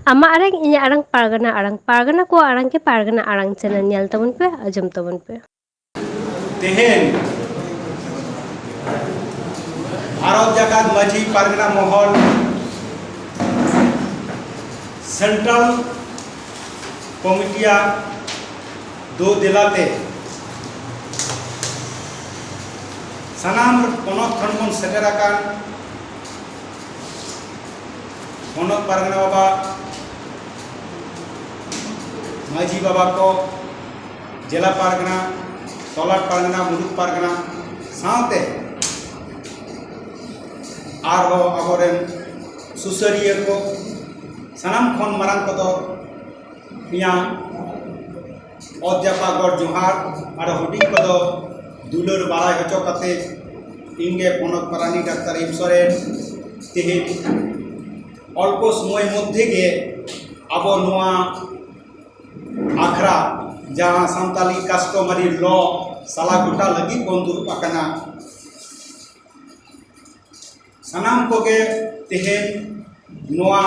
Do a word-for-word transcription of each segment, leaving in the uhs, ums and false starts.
ᱟᱢᱟᱜ ᱟᱲᱟᱝ, ᱤᱧᱟᱹᱜ ᱟᱲᱟᱝ, ᱯᱟᱨᱜᱟᱱᱟ ᱟᱲᱟᱝ, ᱯᱟᱨᱜᱟᱱᱟ ᱠᱚᱣᱟᱜ ᱟᱲᱟᱝ ᱜᱮ ᱯᱟᱨᱜᱟᱱᱟ ᱟᱲᱟᱝ ᱪᱮᱱᱮᱞ ᱧᱮᱞ ᱛᱟᱵᱚᱱ ᱯᱮ, ᱟᱸᱡᱚᱢ ᱛᱟᱵᱚᱱ ᱯᱮ᱾ ᱛᱮᱦᱮᱧ ᱵᱷᱟᱨᱚᱛ ᱡᱟᱠᱟᱛ ᱢᱟᱹᱡᱷᱤ ᱯᱟᱨᱜᱟᱱᱟ ᱢᱚᱦᱚᱞ ᱥᱮᱱᱴᱨᱟᱞ ᱠᱚᱢᱤᱴᱤᱭᱟᱜ ᱫᱳ ᱫᱮᱞᱟᱛᱮ ᱥᱟᱱᱟᱢ ᱯᱚᱱᱚᱛ ᱠᱷᱚᱱ ᱵᱚᱱ ᱥᱮᱴᱮᱨ ᱟᱠᱟᱱ ᱯᱚᱱᱚᱛ ᱯᱟᱨᱜᱟᱱᱟ ᱵᱟᱵᱟ, ᱢᱟᱹᱡᱷᱤ ᱵᱟᱵᱟ ᱠᱚ, ᱡᱮᱞᱟ ᱯᱟᱨᱜᱟᱱᱟ, ᱛᱚᱞᱟᱴ ᱯᱟᱨᱜᱟᱱᱟ, ᱢᱩᱞᱩᱠ ᱯᱟᱨᱜᱟᱱᱟ ᱥᱟᱶᱛᱮ ᱟᱨᱦᱚᱸ ᱟᱵᱚᱨᱮᱱ ᱥᱩᱥᱟᱹᱨᱤᱭᱟᱹ ᱠᱚ, ᱥᱟᱱᱟᱢ ᱠᱷᱚᱱ ᱢᱟᱨᱟᱝ ᱠᱚᱫᱚ ᱤᱧᱟᱹᱜ ᱚᱛ ᱡᱟᱯᱟᱜ ᱜᱚᱰ ᱡᱚᱦᱟᱨ, ᱟᱨ ᱦᱩᱰᱤᱧ ᱠᱚᱫᱚ ᱫᱩᱞᱟᱹᱲ ᱵᱟᱲᱟᱭ ᱦᱚᱪᱚ ᱠᱟᱛᱮ, ᱤᱧ ᱜᱮ ᱯᱚᱱᱚᱛ ᱯᱟᱨᱟᱱᱤᱠ ᱰᱟᱠᱛᱟᱨ ᱮᱢ ᱥᱚᱨᱮᱱ ᱛᱮᱦᱮᱧ ᱚᱞᱯᱚ ᱥᱚᱢᱚᱭ ᱢᱚᱫᱽᱫᱷᱮ ᱜᱮ ᱟᱵᱚ ᱱᱚᱣᱟ ᱟᱠᱷᱲᱟ, ᱡᱟᱦᱟᱸ ᱥᱟᱱᱛᱟᱞᱤ customary law ᱥᱟᱞᱟ ᱜᱚᱴᱟ ᱞᱟᱹᱜᱤᱫ ᱵᱚᱱ ᱫᱩᱲᱩᱵ ᱟᱠᱟᱱᱟ᱾ ᱥᱟᱱᱟᱢ ᱠᱚᱜᱮ ᱛᱮᱦᱮᱧ ᱱᱚᱣᱟ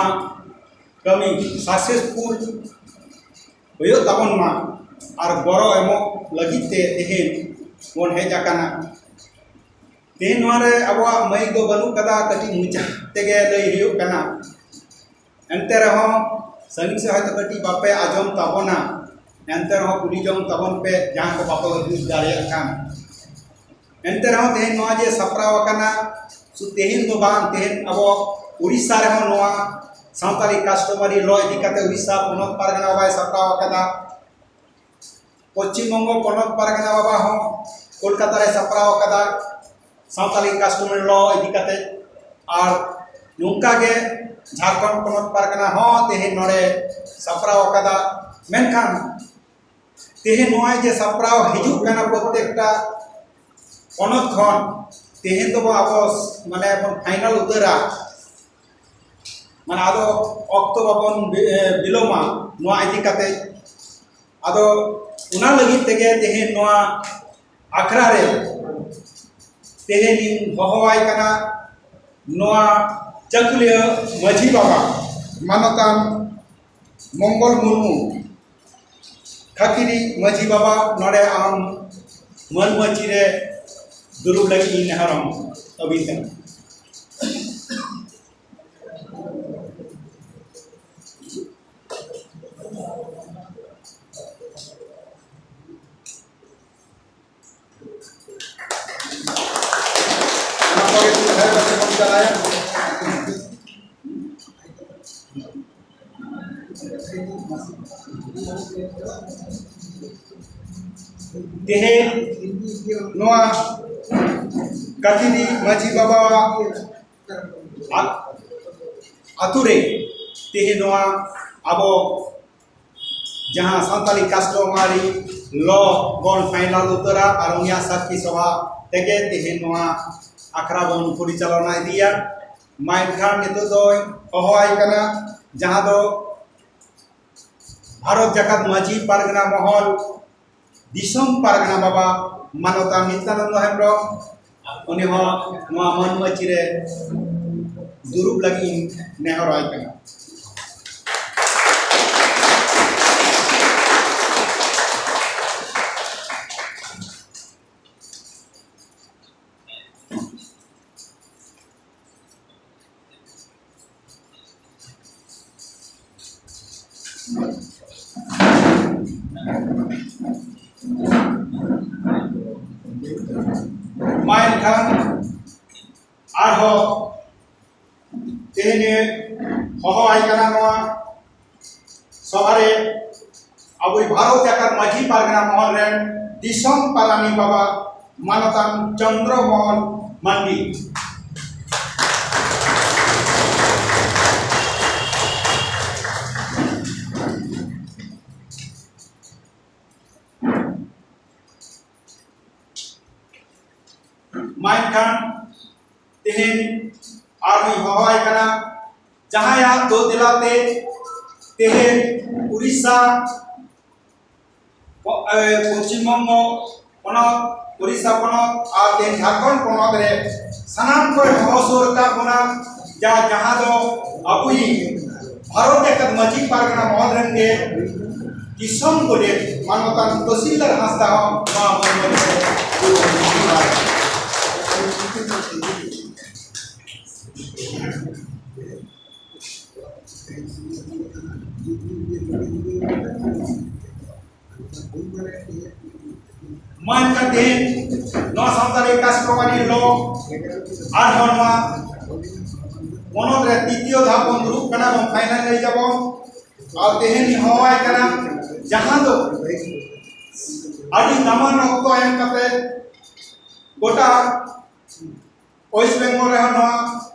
ᱠᱟᱹᱢᱤ successful ᱦᱩᱭᱩᱜ ᱛᱟᱵᱚᱱ ᱢᱟ ᱟᱨ ᱜᱚᱲᱚ ᱮᱢᱚᱜ ᱞᱟᱹᱜᱤᱫ ᱛᱮ ᱛᱮᱦᱮᱧ ᱵᱚᱱ ᱦᱮᱡ ᱟᱠᱟᱱᱟ᱾ ᱛᱮᱦᱮᱧ ᱱᱚᱣᱟ ᱨᱮ ᱟᱵᱚᱣᱟᱜ ᱢᱟᱹᱭᱤᱠ ᱫᱚ ᱵᱟᱹᱱᱩᱜ ᱠᱟᱫᱟ, ᱠᱟᱹᱴᱤᱡ ᱢᱚᱪᱟ ᱛᱮᱜᱮ ᱞᱟᱹᱭ ᱦᱩᱭᱩᱜ ᱠᱟᱱᱟ᱾ ᱮᱱᱛᱮ ᱨᱮᱦᱚᱸ ᱥᱟᱺᱜᱤᱧ ᱥᱮᱫ ᱦᱚᱭᱛᱳ ᱠᱟᱹᱴᱤᱡ ᱵᱟᱯᱮ ᱟᱸᱡᱚᱢ ᱛᱟᱵᱚᱱᱟ, ᱮᱱᱛᱮ ᱨᱮᱦᱚᱸ ᱠᱩᱞᱤ ᱡᱚᱝ ᱛᱟᱵᱚᱱ ᱯᱮ, ᱡᱟᱦᱟᱸ ᱠᱚ ᱵᱟᱯᱮ ᱵᱩᱡᱽ ᱫᱟᱲᱮᱭᱟᱜ ᱠᱷᱟᱱ᱾ ᱮᱱᱛᱮ ᱨᱮᱦᱚᱸ ᱛᱮᱦᱮᱧ ᱱᱚᱣᱟ ᱡᱮ ᱥᱟᱯᱲᱟᱣ ᱟᱠᱟᱱᱟ, ᱥᱩᱫᱷᱩ ᱛᱮᱦᱮᱧ ᱫᱚ ᱵᱟᱝ, ᱛᱮᱦᱮᱧ ᱟᱵᱚ ᱩᱲᱤᱥᱥᱟ ᱨᱮᱦᱚᱸ ᱱᱚᱣᱟ ᱥᱟᱱᱛᱟᱲᱤ customary law ᱤᱫᱤ ᱠᱟᱛᱮ ᱩᱲᱤᱥᱥᱟ ᱯᱚᱱᱚᱛ ᱯᱟᱨᱜᱟᱱᱟ ᱵᱟᱵᱟᱭ ᱥᱟᱯᱲᱟᱣ ᱟᱠᱟᱫᱟ᱾ ᱯᱚᱪᱷᱤᱢ ᱵᱚᱝᱜᱚ ᱯᱚᱱᱚᱛ ᱯᱟᱨᱜᱟᱱᱟ ᱵᱟᱵᱟ ᱦᱚᱸ ᱠᱳᱞᱠᱟᱛᱟ ᱨᱮ ᱥᱟᱯᱲᱟᱣ ᱟᱠᱟᱫᱟ ᱥᱟᱱᱛᱟᱲᱤ customary law ᱤᱫᱤ ᱠᱟᱛᱮ᱾ ᱟᱨ ᱱᱚᱝᱠᱟ ᱜᱮ ᱡᱷᱟᱲᱠᱷᱚᱸᱰ ᱯᱚᱱᱚᱛ ᱯᱟᱨᱜᱟᱱᱟ ᱦᱚᱸ ᱛᱮᱦᱮᱧ ᱱᱚᱰᱮ ᱥᱟᱯᱲᱟᱣ ᱟᱠᱟᱫᱟ᱾ ᱢᱮᱱᱠᱷᱟᱱ ᱛᱮᱦᱮᱧ ᱱᱚᱜᱼᱚᱭ ᱡᱮ ᱥᱟᱯᱲᱟᱣ ᱦᱤᱡᱩᱜ ᱠᱟᱱᱟ ᱯᱨᱚᱛᱮᱠᱴᱟ ᱯᱚᱱᱚᱛ ᱠᱷᱚᱱ, ᱛᱮᱦᱮᱧ ᱫᱚᱵᱚ ᱟᱵᱚ ᱢᱟᱱᱮ ᱵᱚᱱ final ᱩᱛᱟᱹᱨᱟ, ᱢᱟᱱᱮ ᱟᱫᱚ ᱚᱠᱛᱚ ᱵᱟᱵᱚᱱ ᱵᱤ-, ᱮ, ᱵᱤᱞᱚᱢᱟ ᱱᱚᱣᱟ ᱤᱫᱤ ᱠᱟᱛᱮ᱾ ᱟᱫᱚ ᱚᱱᱟ ᱞᱟᱹᱜᱤᱫ ᱛᱮᱜᱮ ᱛᱮᱦᱮᱧ ᱱᱚᱣᱟ ᱟᱠᱷᱲᱟ ᱨᱮ ᱛᱮᱦᱮᱧ ᱤᱧ ᱦᱚᱦᱚᱣᱟᱭ ᱠᱟᱱᱟ ᱱᱚᱣᱟ ᱪᱟᱹᱠᱩᱞᱤᱭᱟᱹ ᱢᱟᱹᱡᱷᱤ ᱵᱟᱵᱟ, ᱢᱟᱱᱚᱛᱟᱱ ᱢᱚᱝᱜᱚᱞ ᱢᱩᱨᱢᱩ, ᱠᱷᱟᱹᱠᱤᱨᱤ ᱢᱟᱹᱡᱷᱤ ᱵᱟᱵᱟ, ᱱᱚᱰᱮ ᱟᱢ ᱢᱟᱹᱱ ᱢᱟᱹᱪᱤ ᱨᱮ ᱫᱩᱲᱩᱵ ᱞᱟᱹᱜᱤᱫ ᱤᱧ ᱱᱮᱦᱚᱨᱟᱢ ᱛᱟᱹᱵᱤᱱ ᱠᱟᱱᱟ᱾ ᱚᱱᱟ ᱯᱚᱨᱮ ᱛᱤᱱ ᱫᱷᱟᱣ ᱠᱟᱛᱮ ᱵᱚᱱ ᱪᱟᱞᱟᱭᱟ᱾ ᱛᱮᱦᱮᱧ ᱱᱚᱣᱟ ᱠᱟᱹᱪᱤᱨᱤ ᱢᱟᱹᱡᱷᱤ ᱵᱟᱵᱟᱣᱟᱜ ᱟ-, ᱟᱛᱳ ᱨᱮ ᱛᱮᱦᱮᱧ ᱱᱚᱣᱟ ᱟᱵᱚ ᱡᱟᱦᱟᱸ ᱥᱟᱱᱛᱟᱲᱤ customary law ᱵᱚᱱ final ᱩᱛᱟᱹᱨᱟ ᱟᱨ ᱩᱱᱤᱭᱟᱜ ᱥᱟᱹᱠᱷᱤ ᱥᱚᱵᱷᱟ ᱛᱮᱜᱮ ᱛᱮᱦᱮᱧ ᱱᱚᱣᱟ ᱟᱠᱷᱲᱟ ᱵᱚᱱ ᱯᱚᱨᱤᱪᱟᱞᱚᱱᱟ ᱤᱫᱤᱭᱟ᱾ ᱢᱟ ᱮᱱᱠᱷᱟᱱ ᱱᱤᱛᱚᱜ ᱫᱚᱧ ᱦᱚᱦᱚᱣᱟᱭ ᱠᱟᱱᱟ, ᱡᱟᱦᱟᱸ ᱫᱚ ᱵᱷᱟᱨᱚᱛ ᱡᱟᱠᱟᱛ ᱢᱟᱹᱡᱷᱤ ᱯᱟᱨᱜᱟᱱᱟ ᱢᱚᱦᱚᱞ ᱫᱤᱥᱚᱢ ᱯᱟᱨᱜᱟᱱᱟ ᱵᱟᱵᱟ ᱢᱟᱱᱚᱛᱟᱱ ᱱᱤᱛᱭᱟᱱᱚᱱᱫᱚ ᱦᱮᱢᱵᱨᱚᱢ, ᱩᱱᱤ ᱦᱚᱸ ᱱᱚᱣᱟ ᱢᱟᱹᱱ ᱢᱟᱹᱪᱤ ᱨᱮ ᱫᱩᱲᱩᱵ ᱞᱟᱹᱜᱤᱫ ᱤᱧ ᱱᱮᱦᱚᱨᱟᱭ ᱠᱟᱱᱟ᱾ ᱢᱟ ᱮᱱᱠᱷᱟᱱ ᱟᱨᱦᱚᱸ ᱛᱮᱦᱮᱧ ᱦᱚᱦᱚ ᱟᱭ ᱠᱟᱱᱟ ᱱᱚᱣᱟ ᱥᱚᱵᱷᱟ ᱨᱮ ᱟᱵᱚᱭᱤᱡ ᱵᱷᱟᱨᱚᱛ ᱡᱟᱠᱟᱛ ᱢᱟᱹᱡᱷᱤ ᱯᱟᱨᱜᱟᱱᱟ ᱢᱚᱦᱚᱞ ᱨᱮᱱ ᱫᱤᱥᱚᱢ ᱯᱟᱨᱟᱱᱤᱠ ᱵᱟᱵᱟ ᱢᱟᱱᱚᱛᱟᱱ ᱪᱚᱱᱫᱨᱚ ᱢᱳᱦᱚᱱ ᱢᱟᱱᱰᱤ᱾ ᱢᱟ ᱮᱱᱠᱷᱟᱱ ᱛᱮᱦᱮᱧ ᱟᱨᱦᱚᱸᱧ ᱦᱚᱦᱚᱣᱟᱭ ᱠᱟᱱᱟ, ᱡᱟᱦᱟᱸᱭᱟᱜ ᱫᱳ ᱫᱮᱞᱟᱛᱮ ᱛᱮᱦᱮᱧ ᱩᱲᱤᱥᱥᱟ, ᱯᱚ-, ᱮ, ᱯᱚᱥᱪᱤᱢ ᱵᱚᱝᱜᱚ ᱯᱚᱱᱚᱛ, ᱩᱲᱤᱥᱥᱟ ᱯᱚᱱᱚᱛ ᱟᱨ ᱛᱮᱦᱮᱧ ᱡᱷᱟᱲᱠᱷᱚᱸᱰ ᱯᱚᱱᱚᱛ ᱨᱮ ᱥᱟᱱᱟᱢ ᱠᱚᱭ ᱦᱚᱦᱚ ᱥᱩᱨ ᱟᱠᱟᱫ ᱵᱚᱱᱟ, ᱡᱟ-, ᱡᱟᱦᱟᱸ ᱫᱚ ᱟᱵᱚᱭᱤᱡ ᱵᱷᱟᱨᱚᱛ ᱡᱟᱠᱟᱛ ᱢᱟᱹᱡᱷᱤ ᱯᱟᱨᱜᱟᱱᱟ ᱢᱚᱦᱚᱞ ᱨᱮᱱ ᱜᱮ ᱫᱤᱥᱚᱢ ᱜᱚᱰᱮᱛ ᱢᱟᱱᱚᱛᱟᱱ ᱛᱚᱦᱥᱤᱞᱫᱟᱨ ᱦᱟᱸᱥᱫᱟ ᱦᱚᱸ ᱱᱚᱣᱟ ᱢᱟᱹᱱ ᱢᱟᱹᱡᱷᱤ ᱨᱮ ᱫᱩᱲᱩᱵ ᱟᱠᱟᱱᱟ᱾ ᱢᱟ ᱮᱱᱠᱷᱟᱱ ᱛᱮᱦᱮᱧ ᱱᱚᱣᱟ ᱥᱟᱱᱛᱟᱲᱤ ᱠᱟᱥᱴᱚᱢᱟᱨᱤ ᱞᱚ ᱟᱨᱦᱚᱸ ᱱᱚᱣᱟ ᱯᱚᱱᱚᱛ ᱨᱮ ᱛᱤᱛᱤᱭᱚ ᱫᱷᱟᱣ ᱵᱚᱱ ᱫᱩᱲᱩᱵ ᱠᱟᱱᱟ, ᱵᱚᱱ ᱯᱷᱟᱭᱱᱟᱞᱟᱭᱤᱡ ᱟᱵᱚᱱ᱾ ᱟᱨ ᱛᱮᱦᱮᱧ ᱦᱚᱦᱚᱣᱟᱭ ᱠᱟᱱᱟ, ᱡᱟᱦᱟᱸ ᱫᱚ ᱟᱹᱰᱤ ᱫᱟᱢᱟᱱ ᱚᱠᱛᱚ ᱮᱢ ᱠᱟᱛᱮ ᱜᱚᱴᱟ ᱳᱭᱮᱥᱴ ᱵᱮᱝᱜᱚᱞ ᱨᱮᱦᱚᱸ ᱱᱚᱣᱟ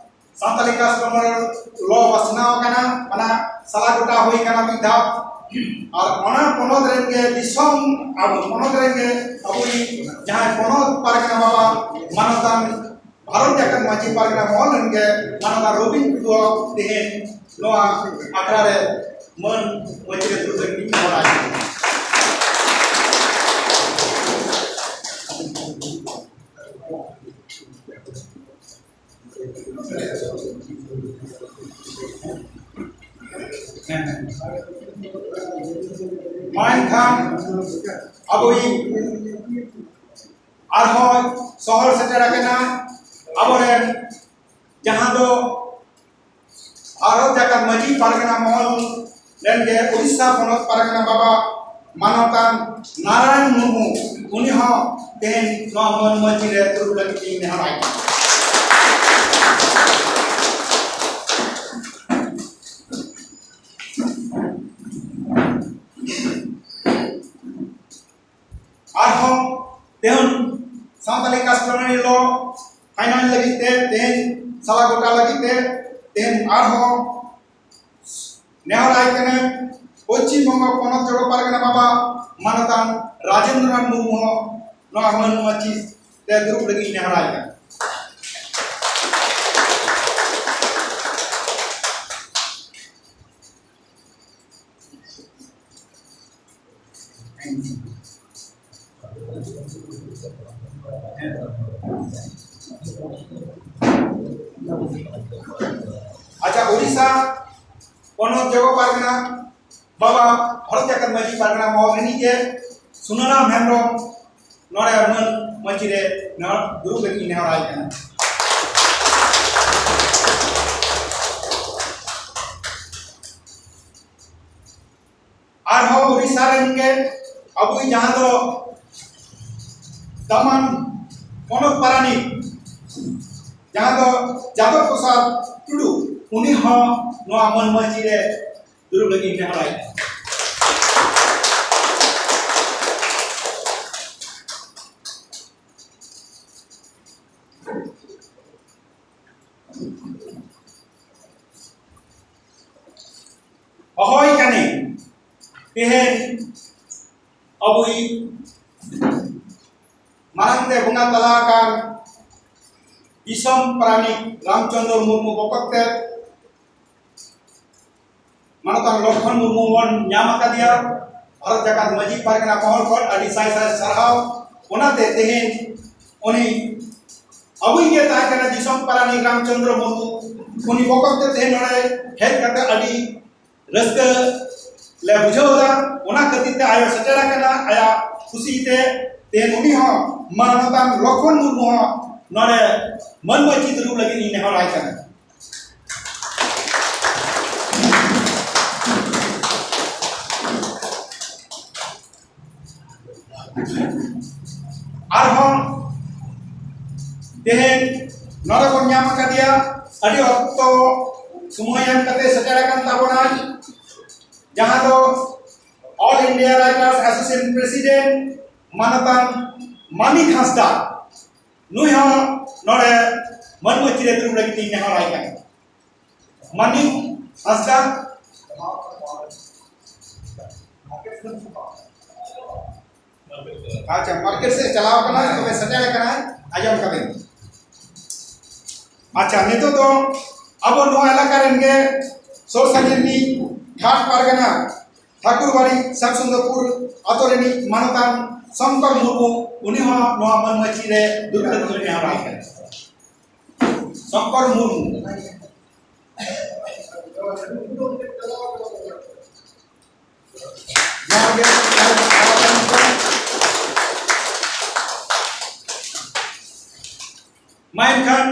ᱥᱟᱱᱛᱟᱲᱤ ᱠᱟᱥᱴᱚᱢᱟᱨ ᱞᱚ ᱯᱟᱥᱱᱟᱣ ᱟᱠᱟᱱᱟ, ᱚᱱᱟ ᱥᱟᱞᱟ ᱜᱚᱴᱟ ᱦᱩᱭ ᱟᱠᱟᱱᱟ ᱢᱤᱫ ᱫᱷᱟᱣ᱾ ᱟᱨ ᱚᱱᱟ ᱯᱚᱱᱚᱛ ᱨᱮᱱ ᱜᱮ ᱫᱤᱥᱚᱢ, ᱟᱵᱚ ᱯᱚᱱᱚᱛ ᱨᱮᱱ ᱜᱮ ᱟᱵᱚᱭᱤᱡ ᱡᱟᱦᱟᱸᱭ ᱯᱚᱱᱚᱛ ᱯᱟᱨᱜᱟᱱᱟ ᱵᱟᱵᱟ ᱢᱟᱱᱚᱛᱟᱱ ᱵᱷᱟᱨᱚᱛ ᱡᱟᱠᱟᱛ ᱢᱟᱹᱡᱷᱤ ᱯᱟᱨᱜᱟᱱᱟ ᱢᱚᱦᱚᱞ ᱨᱮᱱ ᱜᱮ ᱢᱟᱱᱚᱛᱟᱱ ᱨᱚᱵᱤᱱ ᱴᱩᱰᱩ ᱛᱮᱦᱮᱧ ᱱᱚᱣᱟ ᱟᱠᱷᱲᱟ ᱨᱮ ᱢᱟᱹᱱ ᱢᱟᱹᱡᱷᱤ ᱨᱮ ᱫᱩᱲᱩᱵ ᱞᱟᱹᱜᱤᱫ ᱤᱧ ᱱᱮᱦᱚᱨᱟᱭ ᱠᱟᱱᱟ᱾ ᱢᱟ ᱮᱱᱠᱷᱟᱱ ᱟᱵᱚᱭᱤᱡ ᱟᱨᱦᱚᱸ ᱥᱚᱦᱚᱨ ᱥᱮᱴᱮᱨ ᱟᱠᱟᱱᱟ ᱟᱵᱚᱨᱮᱱ ᱡᱟᱦᱟᱸ ᱫᱚ ᱵᱷᱟᱨᱚᱛ ᱡᱟᱠᱟᱛ ᱢᱟᱹᱡᱷᱤ ᱯᱟᱨᱜᱟᱱᱟ ᱢᱚᱦᱚᱞ ᱨᱮᱱ ᱜᱮ ᱩᱲᱤᱥᱥᱟ ᱯᱚᱱᱚᱛ ᱯᱟᱨᱜᱟᱱᱟ ᱵᱟᱵᱟ ᱢᱟᱱᱚᱛᱟᱱ ᱱᱟᱨᱟᱭᱚᱱ ᱢᱩᱨᱢᱩ, ᱩᱱᱤ ᱦᱚᱸ ᱛᱮᱦᱮᱧ ᱱᱚᱣᱟ ᱢᱟᱹᱱ ᱢᱟᱹᱡᱷᱤ ᱨᱮ ᱫᱩᱲᱩᱵ ᱞᱟᱹᱜᱤᱫ ᱤᱧ ᱱᱮᱦᱚᱨᱟᱭ ᱠᱟᱱᱟ᱾ ᱟᱨᱦᱚᱸ ᱛᱮᱦᱮᱧ ᱥᱟᱱᱛᱟᱲᱤ ᱠᱟᱥᱴᱚᱢᱟᱨᱤ ᱞᱚ ᱯᱷᱟᱭᱱᱟᱞ ᱞᱟᱹᱜᱤᱫ ᱛᱮ, ᱛᱮᱦᱮᱧ ᱥᱟᱞᱟ ᱜᱚᱴᱟ ᱞᱟᱹᱜᱤᱫ ᱛᱮ, ᱛᱮᱦᱮᱧ ᱟᱨᱦᱚᱸ ᱱᱮᱦᱚᱨᱟᱭ ᱠᱟᱱᱟ ᱯᱚᱪᱷᱤᱢ ᱵᱚᱝᱜᱚ ᱯᱚᱱᱚᱛ ᱡᱚᱲᱚ ᱯᱟᱨᱜᱟᱱᱟ ᱵᱟᱵᱟ ᱢᱟᱱᱚᱛᱟᱱ ᱨᱟᱡᱮᱱᱫᱨᱚᱱᱟᱛᱷ ᱢᱩᱨᱢᱩ ᱦᱚᱸ ᱱᱚᱣᱟ ᱢᱟᱹᱱ ᱢᱟᱹᱪᱤ ᱛᱮ ᱫᱩᱲᱩᱵ ᱞᱟᱹᱜᱤᱫ ᱱᱮᱦᱚᱨᱟᱭ ᱠᱟᱱᱟ᱾ ᱟᱪᱪᱷᱟ, ᱳᱰᱤᱥᱟ ᱯᱚᱱᱚᱛ ᱡᱚᱜᱚ ᱯᱟᱨᱜᱟᱱᱟ ᱵᱟᱵᱟ, ᱵᱷᱟᱨᱚᱛ ᱡᱟᱠᱟᱛ ᱢᱟᱹᱡᱷᱤ ᱯᱟᱨᱜᱟᱱᱟ ᱢᱚᱦᱚᱞ ᱨᱤᱱᱤᱡ ᱜᱮ ᱥᱩᱱᱟᱨᱟᱢ ᱦᱮᱢᱵᱨᱚᱢ ᱱᱚᱰᱮ ᱢᱟᱹᱱ ᱢᱟᱹᱡᱷᱤ ᱨᱮ ᱱᱮᱦᱚᱨ ᱫᱩᱲᱩᱵ ᱞᱟᱹᱜᱤᱫ ᱤᱧ ᱱᱮᱦᱚᱨᱟᱭ ᱠᱟᱱᱟ᱾ ᱟᱨᱦᱚᱸ ᱩᱲᱤᱥᱥᱟ ᱨᱮᱱ ᱜᱮ ᱟᱵᱚᱭᱤᱡ ᱡᱟᱦᱟᱸ ᱫᱚ ᱫᱟᱢᱟᱱ ᱯᱚᱱᱚᱛ ᱯᱟᱨᱟᱱᱤᱠ, ᱡᱟᱦᱟᱸ ᱫᱚ ᱡᱟᱫᱚᱵ ᱯᱨᱚᱥᱟᱫᱽ ᱴᱩᱰᱩ, ᱩᱱᱤ ᱦᱚᱸ ᱱᱚᱣᱟ ᱢᱟᱹᱱ ᱢᱟᱹᱡᱷᱤ ᱨᱮ ᱫᱩᱲᱩᱵ ᱞᱟᱹᱜᱤᱫ ᱤᱧ ᱱᱮᱦᱚᱨᱟᱭ ᱠᱟᱱᱟ᱾ ᱦᱚᱦᱚᱭ ᱠᱟᱹᱱᱟᱹᱧ ᱛᱮᱦᱮᱧ ᱟᱵᱚᱭᱤᱡ ᱢᱟᱨᱟᱝ ᱛᱮ ᱵᱚᱸᱜᱟ ᱛᱟᱞᱟ ᱟᱠᱟᱱ ᱫᱤᱥᱚᱢ ᱯᱟᱨᱟᱱᱤᱠ ᱨᱟᱢᱪᱚᱸᱫᱽᱨᱚ ᱢᱩᱨᱢᱩ ᱵᱚᱠᱚᱛ ᱛᱮ ᱢᱟᱱᱚᱛᱟᱱ ᱞᱚᱠᱷᱚᱱ ᱢᱩᱨᱢᱩ ᱵᱚᱱ ᱧᱟᱢ ᱟᱠᱟᱫᱮᱭᱟ᱾ ᱵᱷᱟᱨᱚᱛ ᱡᱟᱠᱟᱛ ᱢᱟᱹᱡᱷᱤ ᱯᱟᱨᱜᱟᱱᱟ ᱢᱚᱦᱚᱞ ᱠᱷᱚᱱ ᱟᱹᱰᱤ ᱥᱟᱭ ᱥᱟᱭ ᱥᱟᱨᱦᱟᱣ᱾ ᱚᱱᱟᱛᱮ ᱛᱮᱦᱮᱧ ᱩᱱᱤ ᱟᱵᱚᱭᱤᱡ ᱜᱮ ᱛᱟᱦᱮᱸ ᱠᱟᱱᱟ ᱫᱤᱥᱚᱢ ᱯᱟᱨᱟᱱᱤᱠ ᱨᱟᱢᱪᱚᱸᱫᱽᱨᱚ ᱢᱩᱨᱢᱩ, ᱩᱱᱤ ᱵᱚᱠᱚᱛ ᱛᱮ ᱛᱮᱦᱮᱧ ᱱᱚᱰᱮ ᱦᱮᱡ ᱠᱟᱛᱮ ᱟᱹᱰᱤ ᱨᱟᱹᱥᱠᱟᱹ ᱞᱮ ᱵᱩᱡᱷᱟᱹᱣ ᱮᱫᱟ᱾ ᱚᱱᱟ ᱠᱷᱟᱹᱛᱤᱨ ᱛᱮ ᱟᱭᱳ ᱥᱮᱴᱮᱨ ᱟᱠᱟᱱᱟ, ᱟᱭᱟᱜ ᱠᱩᱥᱤ ᱛᱮ ᱛᱮᱦᱮᱧ ᱩᱱᱤ ᱦᱚᱸ ᱢᱟᱱᱚᱛᱟᱱ ᱞᱚᱠᱷᱚᱱ ᱢᱩᱨᱢᱩ ᱦᱚᱸ ᱱᱚᱰᱮ ᱢᱟᱹᱱ ᱢᱟᱹᱪᱤ ᱫᱩᱲᱩᱵ ᱞᱟᱹᱜᱤᱫ ᱤᱧ ᱱᱮᱦᱚᱨ ᱟᱭ ᱠᱟᱱᱟ᱾ ᱟᱨᱦᱚᱸ ᱛᱮᱦᱮᱧ ᱱᱚᱰᱮ ᱵᱚᱱ ᱧᱟᱢ ᱟᱠᱟᱫᱮᱭᱟ, ᱟᱹᱰᱤ ᱚᱠᱛᱚ ᱥᱚᱢᱚᱭ ᱮᱢ ᱠᱟᱛᱮ ᱥᱮᱴᱮᱨ ᱟᱠᱟᱱ ᱛᱟᱵᱚᱱᱟᱭ, ᱡᱟᱦᱟᱸ ᱫᱚ All India Writers Association President ᱢᱟᱱᱚᱛᱟᱱ ᱢᱟᱱᱤᱠ ᱦᱟᱸᱥᱫᱟ, ᱱᱩᱭ ᱦᱚᱸ ᱱᱚᱰᱮ ᱢᱟᱹᱱ ᱢᱟᱹᱪᱤ ᱨᱮ ᱫᱩᱲᱩᱵ ᱞᱟᱹᱜᱤᱫ ᱤᱧ ᱱᱮᱦᱚᱨ ᱟᱭ ᱠᱟᱱᱟ᱾ ᱢᱟᱱᱤᱠ ᱦᱟᱸᱥᱫᱟ᱾ ᱟᱪᱪᱷᱟ, ᱢᱟᱨᱠᱮᱴ ᱥᱮᱫ ᱪᱟᱞᱟᱣ ᱠᱟᱱᱟᱭ, ᱛᱚᱵᱮ ᱥᱮᱴᱮᱨ ᱟᱠᱟᱱᱟᱭ, ᱟᱸᱡᱚᱢ ᱠᱟᱵᱤᱱ᱾ ᱟᱪᱪᱷᱟ, ᱱᱤᱛᱚᱜ ᱫᱚ ᱟᱵᱚ ᱱᱚᱣᱟ ᱮᱞᱟᱠᱟ ᱨᱮᱱ ᱜᱮ ᱥᱚᱨᱥᱟᱺᱜᱤᱧ ᱨᱤᱱᱤᱡ ᱜᱷᱟᱴ ᱯᱟᱨᱜᱟᱱᱟ ᱴᱷᱟᱠᱩᱨᱵᱟᱲᱤ ᱥᱟᱢᱥᱩᱱᱫᱚᱨᱯᱩᱨ ᱟᱛᱳ ᱨᱤᱱᱤᱡ ᱢᱟᱱᱚᱛᱟᱱ ᱥᱚᱝᱠᱚᱨ ᱢᱩᱨᱢᱩ, ᱩᱱᱤ ᱦᱚᱸ ᱱᱚᱣᱟ ᱢᱟᱹᱱ ᱢᱟᱹᱪᱤ ᱨᱮ ᱫᱩᱲᱩᱵ ᱞᱟᱹᱜᱤᱫ ᱞᱮ ᱱᱮᱦᱚᱨ ᱟᱭ ᱠᱟᱱᱟ᱾ ᱥᱚᱝᱠᱚᱨ ᱢᱩᱨᱢᱩ᱾ ᱢᱟ ᱮᱱᱠᱷᱟᱱ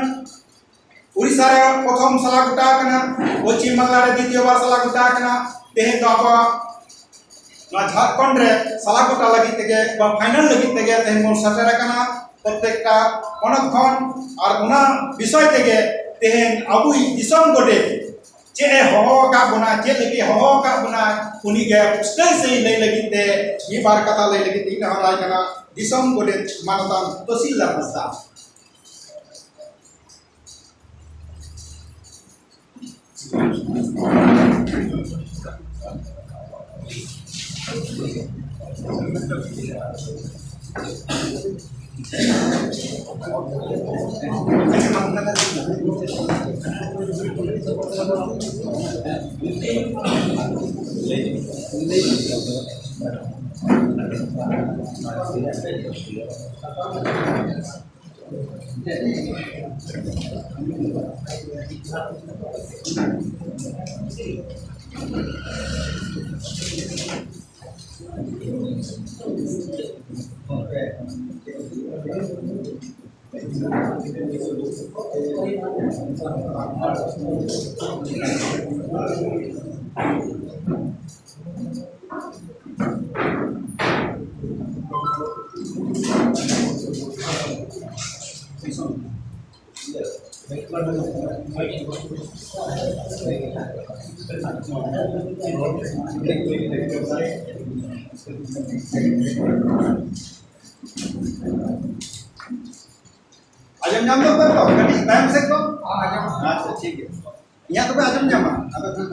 ᱩᱲᱤᱥᱥᱟ ᱨᱮ ᱯᱨᱚᱛᱷᱚᱢ ᱥᱟᱞᱟ ᱜᱚᱴᱟ ᱟᱠᱟᱱᱟ, ᱯᱚᱪᱷᱤᱢ ᱵᱟᱝᱞᱟ ᱨᱮ ᱫᱤᱛᱤᱭᱚ ᱵᱟᱨ ᱥᱟᱞᱟ ᱜᱚᱴᱟ ᱟᱠᱟᱱᱟ᱾ ᱛᱮᱦᱮᱧ ᱫᱚ ᱟᱵᱚᱣᱟᱜ ᱱᱚᱣᱟ ᱡᱷᱟᱲᱠᱷᱚᱸᱰ ᱨᱮ ᱥᱟᱞᱟ ᱜᱚᱴᱟ ᱞᱟᱹᱜᱤᱫ ᱛᱮᱜᱮ ᱵᱟ ᱯᱷᱟᱭᱱᱟᱞ ᱞᱟᱹᱜᱤᱫ ᱛᱮᱜᱮ ᱛᱮᱦᱮᱧ ᱵᱚᱱ ᱥᱮᱴᱮᱨ ᱟᱠᱟᱱᱟ ᱯᱨᱚᱛᱮᱠᱴᱟ ᱯᱚᱱᱚᱛ ᱠᱷᱚᱱ᱾ ᱟᱨ ᱚᱱᱟ ᱵᱤᱥᱚᱭ ᱛᱮᱜᱮ ᱛᱮᱦᱮᱧ ᱟᱵᱚᱭᱤᱡ ᱫᱤᱥᱚᱢ ᱜᱚᱰᱮᱛ ᱪᱮᱫ ᱮ ᱦᱚᱦᱚ ᱟᱠᱟᱫ ᱵᱚᱱᱟ, ᱪᱮᱫ ᱞᱟᱹᱜᱤᱫ ᱦᱚᱦᱚ ᱟᱠᱟᱫ ᱵᱚᱱᱟ, ᱩᱱᱤ ᱜᱮ ᱯᱩᱥᱴᱟᱹᱣ ᱥᱟᱺᱦᱤᱡ ᱞᱟᱹᱭ ᱞᱟᱹᱜᱤᱫ ᱛᱮ ᱢᱤᱫ ᱵᱟᱨ ᱠᱟᱛᱷᱟ ᱞᱟᱹᱭ ᱞᱟᱹᱜᱤᱫ ᱤᱧ ᱱᱮᱦᱚᱨᱟᱭ ᱠᱟᱱᱟ ᱫᱤᱥᱚᱢ ᱜᱚᱰᱮᱛ ᱢᱟᱱᱚᱛᱟᱱ ᱛᱚᱥᱤᱞᱫᱟᱨ ᱦᱟᱸᱥᱫᱟ᱾ ᱟᱸᱡᱚᱢ ᱧᱟᱢ ᱫᱚ ᱚᱠᱚᱭ ᱠᱚ? ᱠᱟᱹᱴᱤᱡ ᱛᱟᱭᱚᱢ ᱥᱮᱫ ᱠᱚ᱾ ᱟᱪᱪᱷᱟ, ᱴᱷᱤᱠ ᱜᱮᱭᱟ᱾ ᱤᱧᱟᱹᱜ ᱛᱚᱵᱮ ᱟᱸᱡᱚᱢ ᱧᱟᱢᱟ᱾ ᱟᱫᱚ ᱠᱷᱟᱱ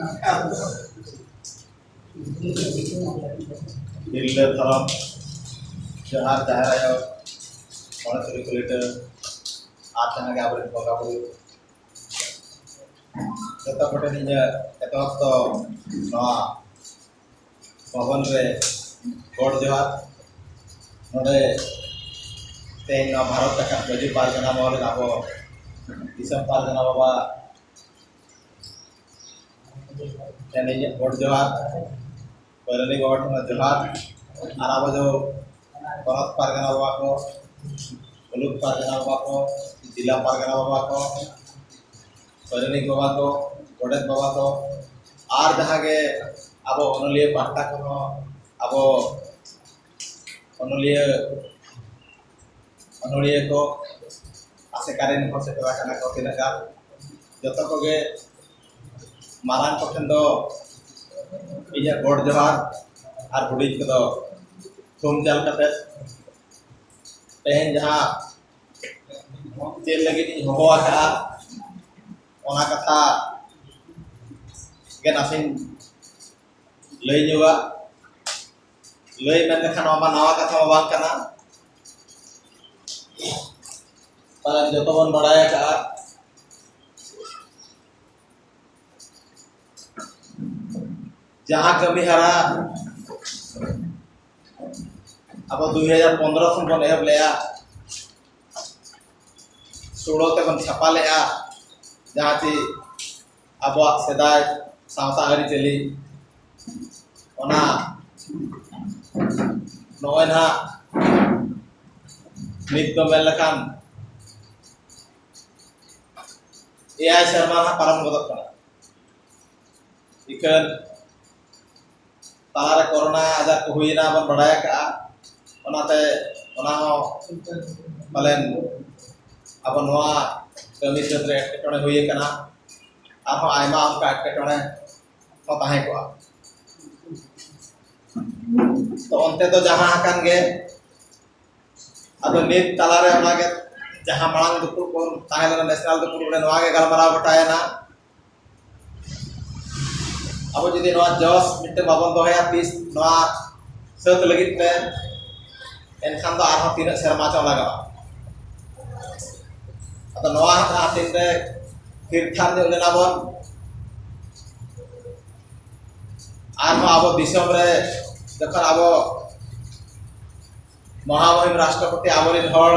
ᱛᱤᱨᱞᱟᱹ ᱫᱷᱚᱨᱚᱢ, ᱡᱚᱦᱟᱨ ᱡᱟᱦᱮᱨ ᱟᱭᱳ, ᱢᱚᱬᱮ ᱛᱩᱨᱩᱭ ᱠᱚ ᱞᱤᱴᱟᱹ, ᱟᱨ ᱡᱟᱦᱟᱸ ᱜᱮ ᱟᱵᱚᱨᱮᱱ ᱵᱚᱸᱜᱟ ᱵᱩᱨᱩ, ᱡᱚᱛᱚ ᱠᱚᱴᱷᱮᱱ ᱤᱧᱟᱹᱜ ᱮᱛᱚᱦᱚᱵ ᱫᱚ ᱱᱚᱣᱟ ᱵᱷᱚᱵᱚᱱ ᱨᱮ ᱜᱚᱰ ᱡᱚᱦᱟᱨ᱾ ᱱᱚᱰᱮ ᱛᱮᱦᱮᱧ ᱱᱚᱣᱟ ᱵᱷᱟᱨᱚᱛ ᱡᱟᱠᱟᱛ ᱢᱟᱹᱡᱷᱤ ᱯᱟᱨᱜᱟᱱᱟ ᱢᱚᱦᱚᱞ ᱨᱮᱱ ᱟᱵᱚ ᱫᱤᱥᱚᱢ ᱯᱟᱨᱜᱟᱱᱟ ᱵᱟᱵᱟ ᱴᱷᱮᱱ ᱤᱧᱟᱹᱜ ᱜᱚᱰ ᱡᱚᱦᱟᱨ, ᱯᱟᱨᱟᱱᱤᱠ ᱵᱟᱵᱟ ᱴᱷᱮᱱ ᱦᱚᱸ ᱡᱚᱦᱟᱨ, ᱟᱨ ᱟᱵᱚ ᱫᱚ ᱯᱚᱱᱚᱛ ᱯᱟᱨᱜᱟᱱᱟ ᱵᱟᱵᱟ ᱠᱚ, ᱢᱩᱞᱩᱠ ᱯᱟᱨᱜᱟᱱᱟ ᱵᱟᱵᱟ ᱠᱚ, ᱡᱮᱞᱟ ᱯᱟᱨᱜᱟᱱᱟ ᱵᱟᱵᱟ ᱠᱚ, ᱯᱟᱨᱟᱱᱤᱠ ᱵᱟᱵᱟ ᱠᱚ, ᱜᱚᱰᱮᱛ ᱵᱟᱵᱟ ᱠᱚ, ᱟᱨ ᱡᱟᱦᱟᱸ ᱜᱮ ᱟᱵᱚ ᱚᱱᱚᱞᱤᱭᱟᱹ ᱯᱟᱦᱴᱟ ᱠᱷᱚᱱ ᱦᱚᱸ ᱟᱵᱚ ᱚᱱᱚᱞᱤᱭᱟᱹ ᱚᱱᱚᱞᱤᱭᱟᱹ ᱠᱚ, ᱟᱥᱮᱠᱟ ᱨᱮᱱ ᱦᱚᱸ ᱥᱮᱴᱮᱨ ᱟᱠᱟᱱᱟ ᱠᱚ ᱛᱤᱱᱟᱹᱜ ᱜᱟᱱ, ᱡᱚᱛᱚ ᱠᱚᱜᱮ ᱢᱟᱨᱟᱝ ᱠᱚᱴᱷᱮᱱ ᱫᱚ ᱤᱧᱟᱹᱜ ᱜᱚᱰ ᱡᱚᱦᱟᱨ, ᱟᱨ ᱦᱩᱰᱤᱧ ᱠᱚᱫᱚ ᱛᱷᱩᱢ ᱪᱟᱞ ᱠᱟᱛᱮ ᱛᱮᱦᱮᱧ ᱡᱟᱦᱟᱸ ᱪᱮᱫ ᱞᱟᱹᱜᱤᱫ ᱤᱧ ᱦᱚᱦᱚ ᱟᱠᱟᱫᱼᱟ, ᱚᱱᱟ ᱠᱟᱛᱷᱟ ᱜᱮ ᱱᱟᱥᱮᱧ ᱞᱟᱹᱭ ᱧᱚᱜᱟ᱾ ᱞᱟᱹᱭ ᱢᱮᱱ ᱞᱮᱠᱷᱟᱱ ᱱᱚᱣᱟ ᱢᱟ ᱱᱟᱣᱟ ᱠᱟᱛᱷᱟ ᱢᱟ ᱵᱟᱝ ᱠᱟᱱᱟ, ᱯᱟᱞᱮᱱ ᱡᱚᱛᱚ ᱵᱚᱱ ᱵᱟᱲᱟᱭ ᱟᱠᱟᱫᱼᱟ᱾ ᱡᱟᱦᱟᱸ ᱠᱟᱹᱢᱤ ᱦᱟᱨᱟ ᱟᱵᱚ ᱫᱩᱭ ᱦᱟᱡᱟᱨ ᱯᱚᱱᱫᱽᱨᱚ ᱠᱷᱚᱱ ᱵᱚᱱ ᱮᱦᱚᱵ ᱞᱮᱫᱼᱟ, ᱥᱳᱲᱳ ᱛᱮᱵᱚᱱ ᱪᱷᱟᱯᱟ ᱞᱮᱫᱼᱟ, ᱡᱟᱦᱟᱸ ᱪᱮ ᱟᱵᱚᱣᱟᱜ ᱥᱮᱫᱟᱭ ᱥᱟᱶᱛᱟ ᱟᱹᱨᱤᱪᱟᱹᱞᱤ, ᱚᱱᱟ ᱱᱚᱜᱼᱚᱭ ᱱᱟᱦᱟᱜ ᱱᱤᱛ ᱫᱚ ᱢᱮᱱ ᱞᱮᱠᱷᱟᱱ ᱮᱭᱟᱭ ᱥᱮᱨᱢᱟ ᱱᱟᱦᱟᱜ ᱯᱟᱨᱚᱢ ᱜᱚᱫᱚᱜ ᱠᱟᱱᱟ᱾ ᱤᱠᱷᱟᱹᱱ ᱛᱟᱞᱟᱨᱮ ᱠᱳᱨᱳᱱᱟ ᱟᱡᱟᱨ ᱠᱚ ᱦᱩᱭᱮᱱᱟ ᱵᱚᱱ ᱵᱟᱲᱟᱭ ᱟᱠᱟᱫᱼᱟ, ᱚᱱᱟᱛᱮ ᱚᱱᱟ ᱦᱚᱸ ᱯᱟᱞᱮᱱ ᱟᱵᱚ ᱱᱚᱣᱟ ᱠᱟᱹᱢᱤ ᱥᱟᱹᱛ ᱨᱮ ᱮᱴᱠᱮᱴᱚᱬᱮ ᱦᱩᱭ ᱟᱠᱟᱱᱟ᱾ ᱟᱨᱦᱚᱸ ᱟᱭᱢᱟ ᱚᱱᱠᱟ ᱮᱴᱠᱮᱴᱚᱬᱮ ᱠᱚ ᱛᱟᱦᱮᱸ ᱠᱚᱜᱼᱟ᱾ ᱛᱚ ᱚᱱᱛᱮ ᱫᱚ ᱡᱟᱦᱟᱸ ᱟᱠᱟᱱ ᱜᱮ, ᱟᱫᱚ ᱱᱤᱛ ᱛᱟᱞᱟᱨᱮ ᱚᱱᱟᱜᱮ ᱡᱟᱦᱟᱸ ᱢᱟᱲᱟᱝ ᱫᱩᱯᱲᱩᱵ ᱵᱚᱱ ᱛᱟᱦᱮᱸ ᱞᱮᱱᱟ, ᱱᱮᱥᱱᱟᱞ ᱫᱩᱯᱲᱩᱵ ᱨᱮ, ᱱᱚᱣᱟ ᱜᱮ ᱜᱟᱞᱢᱟᱨᱟᱣ ᱜᱚᱴᱟᱭᱮᱱᱟ᱾ ᱟᱵᱚ ᱡᱩᱫᱤ ᱱᱚᱣᱟ ᱡᱚᱥ ᱢᱤᱫᱴᱮᱱ ᱵᱟᱵᱚᱱ ᱫᱚᱦᱚᱭᱟ ᱛᱤᱥ ᱱᱚᱣᱟ ᱥᱟᱹᱛ ᱞᱟᱹᱜᱤᱫ ᱛᱮ, ᱮᱱᱠᱷᱟᱱ ᱫᱚ ᱟᱨᱦᱚᱸ ᱛᱤᱱᱟᱹᱜ ᱥᱮᱨᱢᱟ ᱪᱚᱝ ᱞᱟᱜᱟᱜᱼᱟ᱾ ᱟᱫᱚ ᱱᱚᱣᱟ ᱡᱟᱦᱟᱸ ᱛᱤᱱ ᱨᱮ ᱛᱷᱤᱨ ᱛᱷᱟᱨ ᱧᱚᱜ ᱞᱮᱱᱟ ᱵᱚᱱ, ᱟᱨᱦᱚᱸ ᱟᱵᱚ ᱫᱤᱥᱚᱢ ᱨᱮ ᱡᱚᱠᱷᱚᱱ ᱟᱵᱚ ᱢᱚᱦᱟᱢᱚᱦᱤᱢ ᱨᱟᱥᱴᱨᱚᱯᱚᱛᱤ ᱟᱵᱚᱨᱮᱱ ᱦᱚᱲ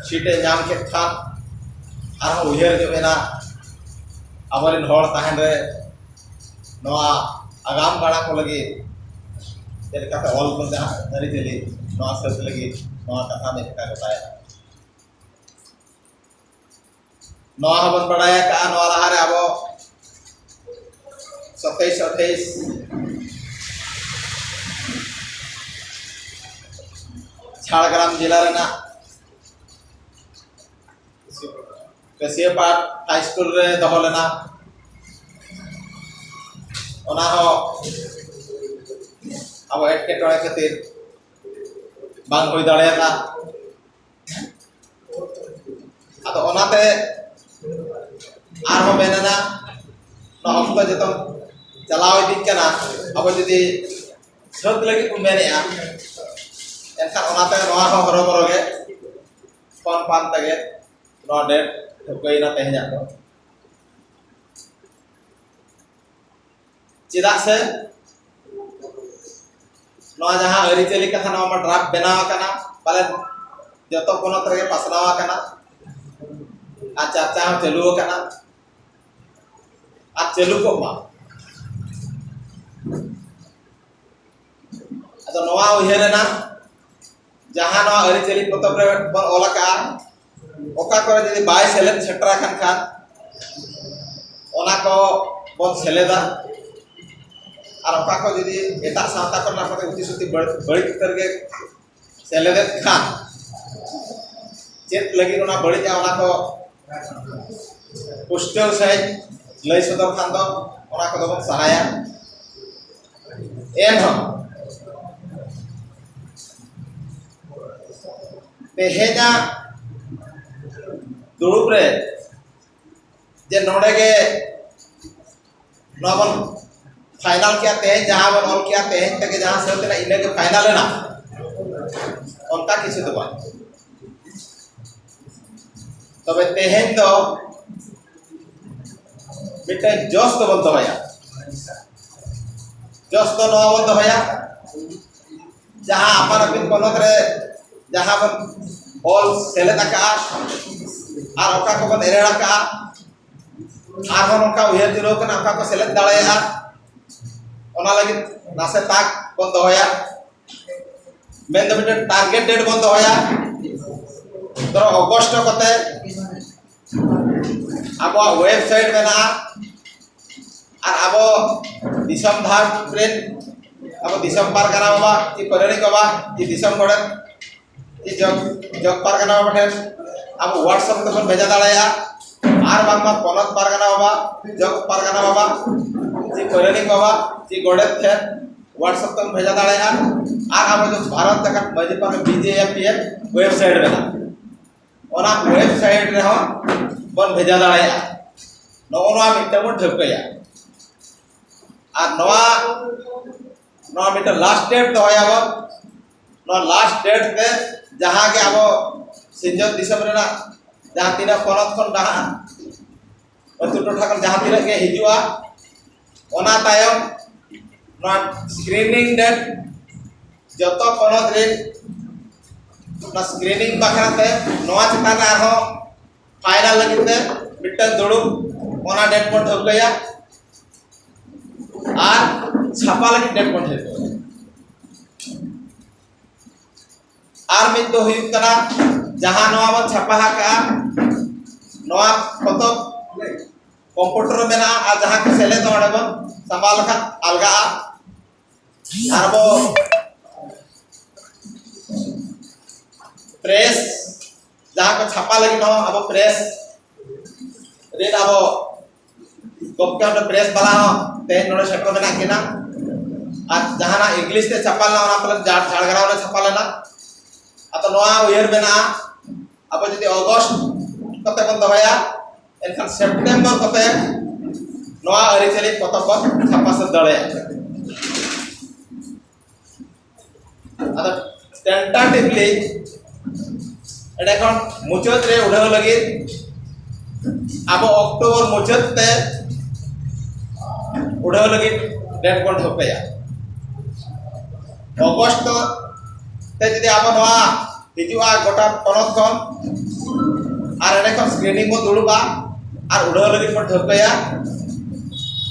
ᱥᱤᱴ ᱮ ᱧᱟᱢ ᱠᱮᱫ ᱠᱷᱟᱱ, ᱟᱨᱦᱚᱸ ᱩᱭᱦᱟᱹᱨ ᱧᱚᱜ ᱮᱱᱟ, ᱟᱵᱚᱨᱮᱱ ᱦᱚᱲ ᱛᱟᱦᱮᱱ ᱨᱮ ᱱᱚᱣᱟ ᱟᱜᱟᱢ ᱜᱟᱲᱟ ᱠᱚ ᱞᱟᱹᱜᱤᱫ ᱪᱮᱫ ᱞᱮᱠᱟᱛᱮ ᱚᱞ ᱵᱚᱱ ᱡᱟᱦᱟᱸ ᱟᱹᱨᱤᱪᱟᱹᱞᱤ, ᱱᱚᱣᱟ ᱥᱟᱹᱛ ᱞᱟᱹᱜᱤᱫ ᱱᱚᱣᱟ ᱠᱟᱛᱷᱟ ᱢᱤᱫ ᱞᱮᱠᱟ ᱜᱚᱴᱟᱭᱟ᱾ ᱱᱚᱣᱟ ᱦᱚᱸᱵᱚᱱ ᱵᱟᱲᱟᱭ ᱟᱠᱟᱫᱼᱟ, ᱱᱚᱣᱟ ᱞᱟᱦᱟᱨᱮ ᱟᱵᱚ ᱥᱟᱛᱟᱭᱤᱥ ᱟᱴᱷᱟᱭᱤᱥ ᱡᱷᱟᱲᱜᱨᱟᱢ ᱡᱮᱞᱟ ᱨᱮᱱᱟᱜ ᱠᱟᱹᱥᱤᱭᱟᱹᱯᱟᱴ ᱦᱟᱭ ᱥᱠᱩᱞ ᱨᱮ ᱫᱚᱦᱚ ᱞᱮᱱᱟ᱾ ᱚᱱᱟ ᱦᱚᱸ ᱟᱵᱚ ᱮᱴᱠᱮᱴᱚᱬᱮ ᱠᱷᱟᱹᱛᱤᱨ ᱵᱟᱝ ᱦᱩᱭ ᱫᱟᱲᱮᱭᱟᱫᱟ᱾ ᱟᱫᱚ ᱚᱱᱟᱛᱮ ᱟᱨᱦᱚᱸ ᱢᱮᱱ ᱮᱱᱟ, ᱱᱚᱣᱟ ᱚᱠᱛᱚ ᱡᱚᱛᱚ ᱪᱟᱞᱟᱣ ᱤᱫᱤᱜ ᱠᱟᱱᱟ᱾ ᱟᱵᱚ ᱡᱩᱫᱤ ᱥᱟᱹᱛ ᱞᱟᱹᱜᱤᱫ ᱵᱚᱱ ᱢᱮᱱᱮᱫᱼᱟ, ᱮᱱᱠᱷᱟᱱ ᱚᱱᱟᱛᱮ ᱱᱚᱣᱟ ᱦᱚᱸ ᱦᱚᱨᱚᱵᱚᱨᱚ ᱜᱮ ᱯᱷᱳᱱ ᱯᱷᱟᱱ ᱛᱮᱜᱮ ᱱᱚᱣᱟ ᱰᱮᱴ ᱴᱷᱟᱹᱣᱠᱟᱹᱭᱮᱱᱟ ᱛᱮᱦᱮᱧᱟᱜ ᱫᱚ᱾ ᱪᱮᱫᱟᱜ ᱥᱮ ᱱᱚᱣᱟ ᱡᱟᱦᱟᱸ ᱟᱹᱨᱤᱪᱟᱹᱞᱤ ᱠᱟᱛᱷᱟ, ᱱᱚᱣᱟ ᱢᱟ ᱰᱨᱟᱯᱴ ᱵᱮᱱᱟᱣ ᱟᱠᱟᱱᱟ, ᱯᱟᱞᱮᱱ ᱡᱚᱛᱚ ᱯᱚᱱᱚᱛ ᱨᱮᱜᱮ ᱯᱟᱥᱱᱟᱣ ᱟᱠᱟᱱᱟ ᱟᱨ ᱪᱟᱨᱪᱟ ᱦᱚᱸ ᱪᱟᱹᱞᱩ ᱟᱠᱟᱱᱟ ᱟᱨ ᱪᱟᱹᱞᱩ ᱠᱚᱜ ᱢᱟ᱾ ᱟᱫᱚ ᱱᱚᱣᱟ ᱩᱭᱦᱟᱹᱨ ᱨᱮᱱᱟᱜ ᱡᱟᱦᱟᱸ ᱱᱚᱣᱟ ᱟᱹᱨᱤᱪᱟᱹᱞᱤ ᱯᱚᱛᱚᱵ ᱨᱮ ᱵᱚᱱ ᱚᱞ ᱟᱠᱟᱫᱼᱟ, ᱚᱠᱟ ᱠᱚᱨᱮ ᱡᱩᱫᱤ ᱵᱟᱭ ᱥᱮᱞᱮᱫ ᱥᱮᱴᱮᱨ ᱟᱠᱟᱱ ᱠᱷᱟᱱ, ᱚᱱᱟ ᱠᱚ ᱵᱚᱱ ᱥᱮᱞᱮᱫᱟ᱾ ᱟᱨ ᱚᱠᱟ ᱠᱚ ᱡᱩᱫᱤ ᱮᱴᱟᱜ ᱥᱟᱶᱛᱟ ᱠᱚᱨᱮᱱᱟᱜ ᱠᱚᱛᱮ ᱩᱛᱤ ᱥᱩᱛᱤ ᱵᱟᱹᱲ-, ᱵᱟᱹᱲᱤᱡ ᱩᱛᱟᱹᱨ ᱜᱮ ᱥᱮᱞᱮᱫᱮᱫ ᱠᱷᱟᱱ, ᱪᱮᱫ ᱞᱟᱹᱜᱤᱫ ᱚᱱᱟ ᱵᱟᱹᱲᱤᱡᱼᱟ, ᱚᱱᱟ ᱠᱚ ᱯᱩᱥᱴᱟᱹᱣ ᱥᱟᱺᱦᱤᱡ ᱞᱟᱹᱭ ᱥᱚᱫᱚᱨ ᱠᱷᱟᱱ ᱫᱚ ᱚᱱᱟ ᱠᱚᱫᱚ ᱵᱚᱱ ᱥᱟᱦᱟᱭᱟ᱾ ᱮᱱᱦᱚᱸ ᱛᱮᱦᱮᱧᱟᱜ ᱫᱩᱲᱩᱵ ᱨᱮ ᱡᱮ ᱱᱚᱰᱮ ᱜᱮ ᱱᱚᱣᱟ ᱵᱚᱱ ᱯᱷᱟᱭᱱᱟᱞ ᱠᱮᱜᱼᱟ, ᱛᱮᱦᱮᱧ ᱡᱟᱦᱟᱸ ᱵᱚᱱ ᱚᱞ ᱠᱮᱜᱼᱟ, ᱛᱮᱦᱮᱧ ᱛᱮᱜᱮ ᱡᱟᱦᱟᱸ ᱥᱟᱹᱛ ᱮᱱᱟ, ᱤᱱᱟᱹᱜᱮ ᱯᱷᱟᱭᱱᱟᱞ ᱮᱱᱟ, ᱚᱱᱠᱟ ᱠᱤᱪᱷᱩ ᱫᱚ ᱵᱟᱝ᱾ ᱛᱚᱵᱮ ᱛᱮᱦᱮᱧ ᱫᱚ ᱢᱤᱫᱴᱮᱱ ᱡᱚᱥ ᱫᱚᱵᱚᱱ ᱫᱚᱦᱚᱭᱟ᱾ ᱡᱚᱥ ᱫᱚ ᱱᱚᱣᱟ ᱵᱚᱱ ᱫᱚᱦᱚᱭᱟ, ᱡᱟᱦᱟᱸ ᱟᱯᱟᱱ ᱟᱹᱯᱤᱱ ᱯᱚᱱᱚᱛ ᱨᱮ ᱡᱟᱦᱟᱸ ᱵᱚᱱ ᱚᱞ ᱥᱮᱞᱮᱫ ᱟᱠᱟᱫᱼᱟ ᱟᱨ ᱚᱠᱟ ᱠᱚᱵᱚᱱ ᱮᱨᱮᱲ ᱟᱠᱟᱫᱼᱟ, ᱟᱨᱦᱚᱸ ᱱᱚᱝᱠᱟ ᱩᱭᱦᱟᱹᱨ ᱡᱩᱨᱟᱹᱣ ᱠᱟᱱᱟ, ᱚᱠᱟ ᱠᱚ ᱥᱮᱞᱮᱫ ᱫᱟᱲᱮᱭᱟᱜᱼᱟ, ᱚᱱᱟ ᱞᱟᱹᱜᱤᱫ ᱱᱟᱥᱮ ᱛᱟᱠ ᱵᱚᱱ ᱫᱚᱦᱚᱭᱟ᱾ ᱢᱮᱱᱫᱚ ᱢᱤᱫᱴᱮᱱ ᱴᱟᱨᱜᱮᱴ ᱰᱮᱴ ᱵᱚᱱ ᱫᱚᱦᱚᱭᱟ᱾ ᱫᱷᱚᱨᱚ ᱚᱜᱚᱥᱴ ᱠᱚᱛᱮ ᱟᱵᱚᱣᱟᱜ ᱳᱭᱮᱵᱽᱥᱟᱭᱤᱴ ᱢᱮᱱᱟᱜᱼᱟ, ᱟᱨ ᱟᱵᱚ ᱫᱤᱥᱚᱢ ᱫᱷᱟᱨ ᱨᱮᱱ ᱟᱵᱚ ᱫᱤᱥᱚᱢ ᱯᱟᱨᱜᱟᱱᱟ ᱵᱟᱵᱟ ᱠᱤ ᱯᱟᱨᱟᱱᱤᱠ ᱵᱟᱵᱟ ᱠᱤ ᱫᱤᱥᱚᱢ ᱜᱚᱰᱮᱛ ᱠᱤ ᱡᱚᱜᱽ ᱡᱚᱜᱽ ᱯᱟᱨᱜᱟᱱᱟ ᱵᱟᱵᱟ ᱴᱷᱮᱱ ᱟᱵᱚ ᱣᱟᱴᱥᱮᱯ ᱛᱮᱵᱚᱱ ᱵᱷᱮᱡᱟ ᱫᱟᱲᱮᱭᱟᱜᱼᱟ, ᱟᱨ ᱵᱟᱝᱢᱟ ᱯᱚᱱᱚᱛ ᱯᱟᱨᱜᱟᱱᱟ ᱵᱟᱵᱟ, ᱡᱚᱜᱽ ᱯᱟᱨᱜᱟᱱᱟ ᱵᱟᱵᱟ ᱠᱤ ᱯᱟᱨᱟᱱᱤᱠ ᱵᱟᱵᱟ ᱠᱤ ᱜᱚᱰᱮᱛ ᱴᱷᱮᱱ ᱣᱟᱴᱥᱮᱯ ᱛᱮᱵᱚᱱ ᱵᱷᱮᱡᱟ ᱫᱟᱲᱮᱭᱟᱜᱼᱟ᱾ ᱟᱨ ᱟᱵᱚ ᱫᱚ Bharat Jakat Majhi Pargana B J M P M website ᱢᱮᱱᱟᱜᱼᱟ, ᱚᱱᱟ ᱳᱭᱮᱵᱽᱥᱟᱭᱤᱴ ᱨᱮᱦᱚᱸ ᱵᱚᱱ ᱵᱷᱮᱡᱟ ᱫᱟᱲᱮᱭᱟᱜᱼᱟ᱾ ᱱᱚᱜᱼᱚ ᱱᱚᱣᱟ ᱢᱤᱫᱴᱟᱝ ᱵᱚᱱ ᱴᱷᱟᱹᱣᱠᱟᱹᱭᱟ᱾ ᱟᱨ ᱱᱚᱣᱟ ᱱᱚᱣᱟ ᱢᱤᱫᱴᱟᱝ ᱞᱟᱥᱴ ᱰᱮᱴ ᱫᱚᱦᱚᱭᱟᱵᱚᱱ᱾ ᱱᱚᱣᱟ ᱞᱟᱥᱴ ᱰᱮᱴ ᱛᱮ ᱡᱟᱦᱟᱸ ᱜᱮ ᱟᱵᱚ ᱥᱤᱧᱚᱛ ᱫᱤᱥᱚᱢ ᱨᱮᱱᱟᱜ ᱡᱟᱦᱟᱸ ᱛᱤᱱᱟᱹᱜ ᱯᱚᱱᱚᱛ ᱠᱷᱚᱱ ᱰᱟᱦᱟᱜᱼᱟ, ᱟᱹᱛᱩ ᱴᱚᱴᱷᱟ ᱠᱷᱚᱱ ᱡᱟᱦᱟᱸ ᱛᱤᱱᱟᱹᱜ ᱜᱮ ᱦᱤᱡᱩᱜᱼᱟ, ᱚᱱᱟ ᱛᱟᱭᱚᱢ ᱱᱚᱣᱟ ᱥᱠᱨᱤᱱᱤᱝ ᱰᱮᱴ ᱡᱚᱛᱚ ᱯᱚᱱᱚᱛ ᱨᱮ ᱚᱱᱟ ᱥᱠᱨᱤᱱᱤᱝ ᱵᱟᱠᱷᱨᱟ ᱛᱮ ᱱᱚᱣᱟ ᱪᱮᱛᱟᱱ ᱨᱮ ᱟᱨᱦᱚᱸ ᱯᱷᱟᱭᱱᱟᱞ ᱞᱟᱹᱜᱤᱫ ᱛᱮ ᱢᱤᱫᱴᱟᱝ ᱫᱩᱲᱩᱵ, ᱚᱱᱟ ᱰᱮᱴ ᱵᱚᱱ ᱴᱷᱟᱹᱣᱠᱟᱹᱭᱟ᱾ ᱟᱨ ᱪᱷᱟᱯᱟ ᱞᱟᱹᱜᱤᱫ ᱰᱮᱴ ᱵᱚᱱ ᱴᱷᱟᱹᱣᱠᱟᱹᱭᱟ᱾ ᱟᱨ ᱢᱤᱫ ᱫᱚ ᱦᱩᱭᱩᱜ ᱠᱟᱱᱟ, ᱡᱟᱦᱟᱸ ᱱᱚᱣᱟ ᱵᱚᱱ ᱪᱷᱟᱯᱟ ᱟᱠᱟᱫᱼᱟ, ᱱᱚᱣᱟ ᱯᱚᱛᱚᱵ ᱠᱚᱢᱯᱤᱭᱩᱴᱟᱨ ᱨᱮ ᱢᱮᱱᱟᱜᱼᱟ, ᱟᱨ ᱡᱟᱦᱟᱸ ᱠᱚ ᱥᱮᱞᱮᱫ ᱚᱸᱰᱮ ᱵᱚᱱ ᱥᱟᱢᱵᱟᱣ ᱞᱮᱠᱷᱟᱱ ᱟᱞᱜᱟᱜᱼᱟ᱾ ᱟᱨ ᱟᱵᱚ ᱯᱨᱮᱥ, ᱡᱟᱦᱟᱸ ᱠᱚ ᱪᱷᱟᱯᱟ ᱞᱟᱹᱜᱤᱫ ᱦᱚᱸ ᱟᱵᱚ ᱯᱨᱮᱥ ᱨᱮᱱ ᱟᱵᱚ ᱜᱚᱢᱠᱮ ᱚᱸᱰᱮ ᱯᱨᱮᱥ ᱵᱟᱞᱟ ᱦᱚᱸ ᱛᱮᱦᱮᱧ ᱱᱚᱰᱮ ᱥᱮᱴᱮᱨ ᱢᱮᱱᱟᱜ ᱠᱤᱱᱟ᱾ ᱟᱨ ᱡᱟᱦᱟᱱᱟᱜ ᱤᱝᱞᱤᱥ ᱛᱮ ᱪᱷᱟᱯᱟ ᱞᱮᱱᱟ, ᱚᱱᱟ ᱯᱟᱞᱮᱱ ᱡᱷᱟᱲ-, ᱡᱷᱟᱲᱜᱨᱟᱢ ᱨᱮ ᱪᱷᱟᱯᱟ ᱞᱮᱱᱟ᱾ ᱟᱫᱚ ᱱᱚᱣᱟ ᱩᱭᱦᱟᱹᱨ ᱢᱮᱱᱟᱜᱼᱟ, ᱟᱵᱚ ᱡᱩᱫᱤ ᱚᱜᱚᱥᱴ ᱠᱚᱛᱮ ᱵᱚᱱ ᱫᱚᱦᱚᱭᱟ, ᱮᱱᱠᱷᱟᱱ ᱥᱮᱯᱴᱮᱢᱵᱚᱨ ᱠᱚᱛᱮ ᱱᱚᱣᱟ ᱟᱹᱨᱤᱪᱟᱹᱞᱤ ᱯᱚᱛᱚᱵ ᱵᱚᱱ ᱪᱷᱟᱯᱟ ᱥᱟᱹᱛ ᱫᱟᱲᱮᱭᱟᱜᱼᱟ᱾ ᱟᱫᱚ ᱴᱮᱱᱴᱟᱴᱤᱵᱷᱞᱤ ᱮᱸᱰᱮᱠᱷᱚᱱ ᱢᱩᱪᱟᱹᱫ ᱨᱮ ᱩᱰᱷᱟᱹᱣ ᱞᱟᱹᱜᱤᱫ ᱟᱵᱚ ᱚᱠᱴᱳᱵᱚᱨ ᱢᱩᱪᱟᱹᱫ ᱛᱮ ᱩᱰᱷᱟᱹᱣ ᱞᱟᱹᱜᱤᱫ ᱰᱮᱴ ᱵᱚᱱ ᱴᱷᱟᱹᱣᱠᱟᱹᱭᱟ᱾ ᱚᱜᱚᱥᱴ ᱛᱮ ᱡᱩᱫᱤ ᱟᱵᱚ ᱱᱚᱣᱟ ᱦᱤᱡᱩᱜᱼᱟ ᱜᱚᱴᱟ ᱯᱚᱱᱚᱛ ᱠᱷᱚᱱ, ᱟᱨ ᱮᱸᱰᱮ ᱠᱷᱚᱱ ᱥᱠᱨᱤᱱᱤᱝ ᱵᱚᱱ ᱫᱩᱲᱩᱵᱼᱟ, ᱟᱨ ᱩᱰᱷᱟᱹᱣ ᱞᱟᱹᱜᱤᱫ ᱵᱚᱱ ᱴᱷᱟᱹᱣᱠᱟᱹᱭᱟ,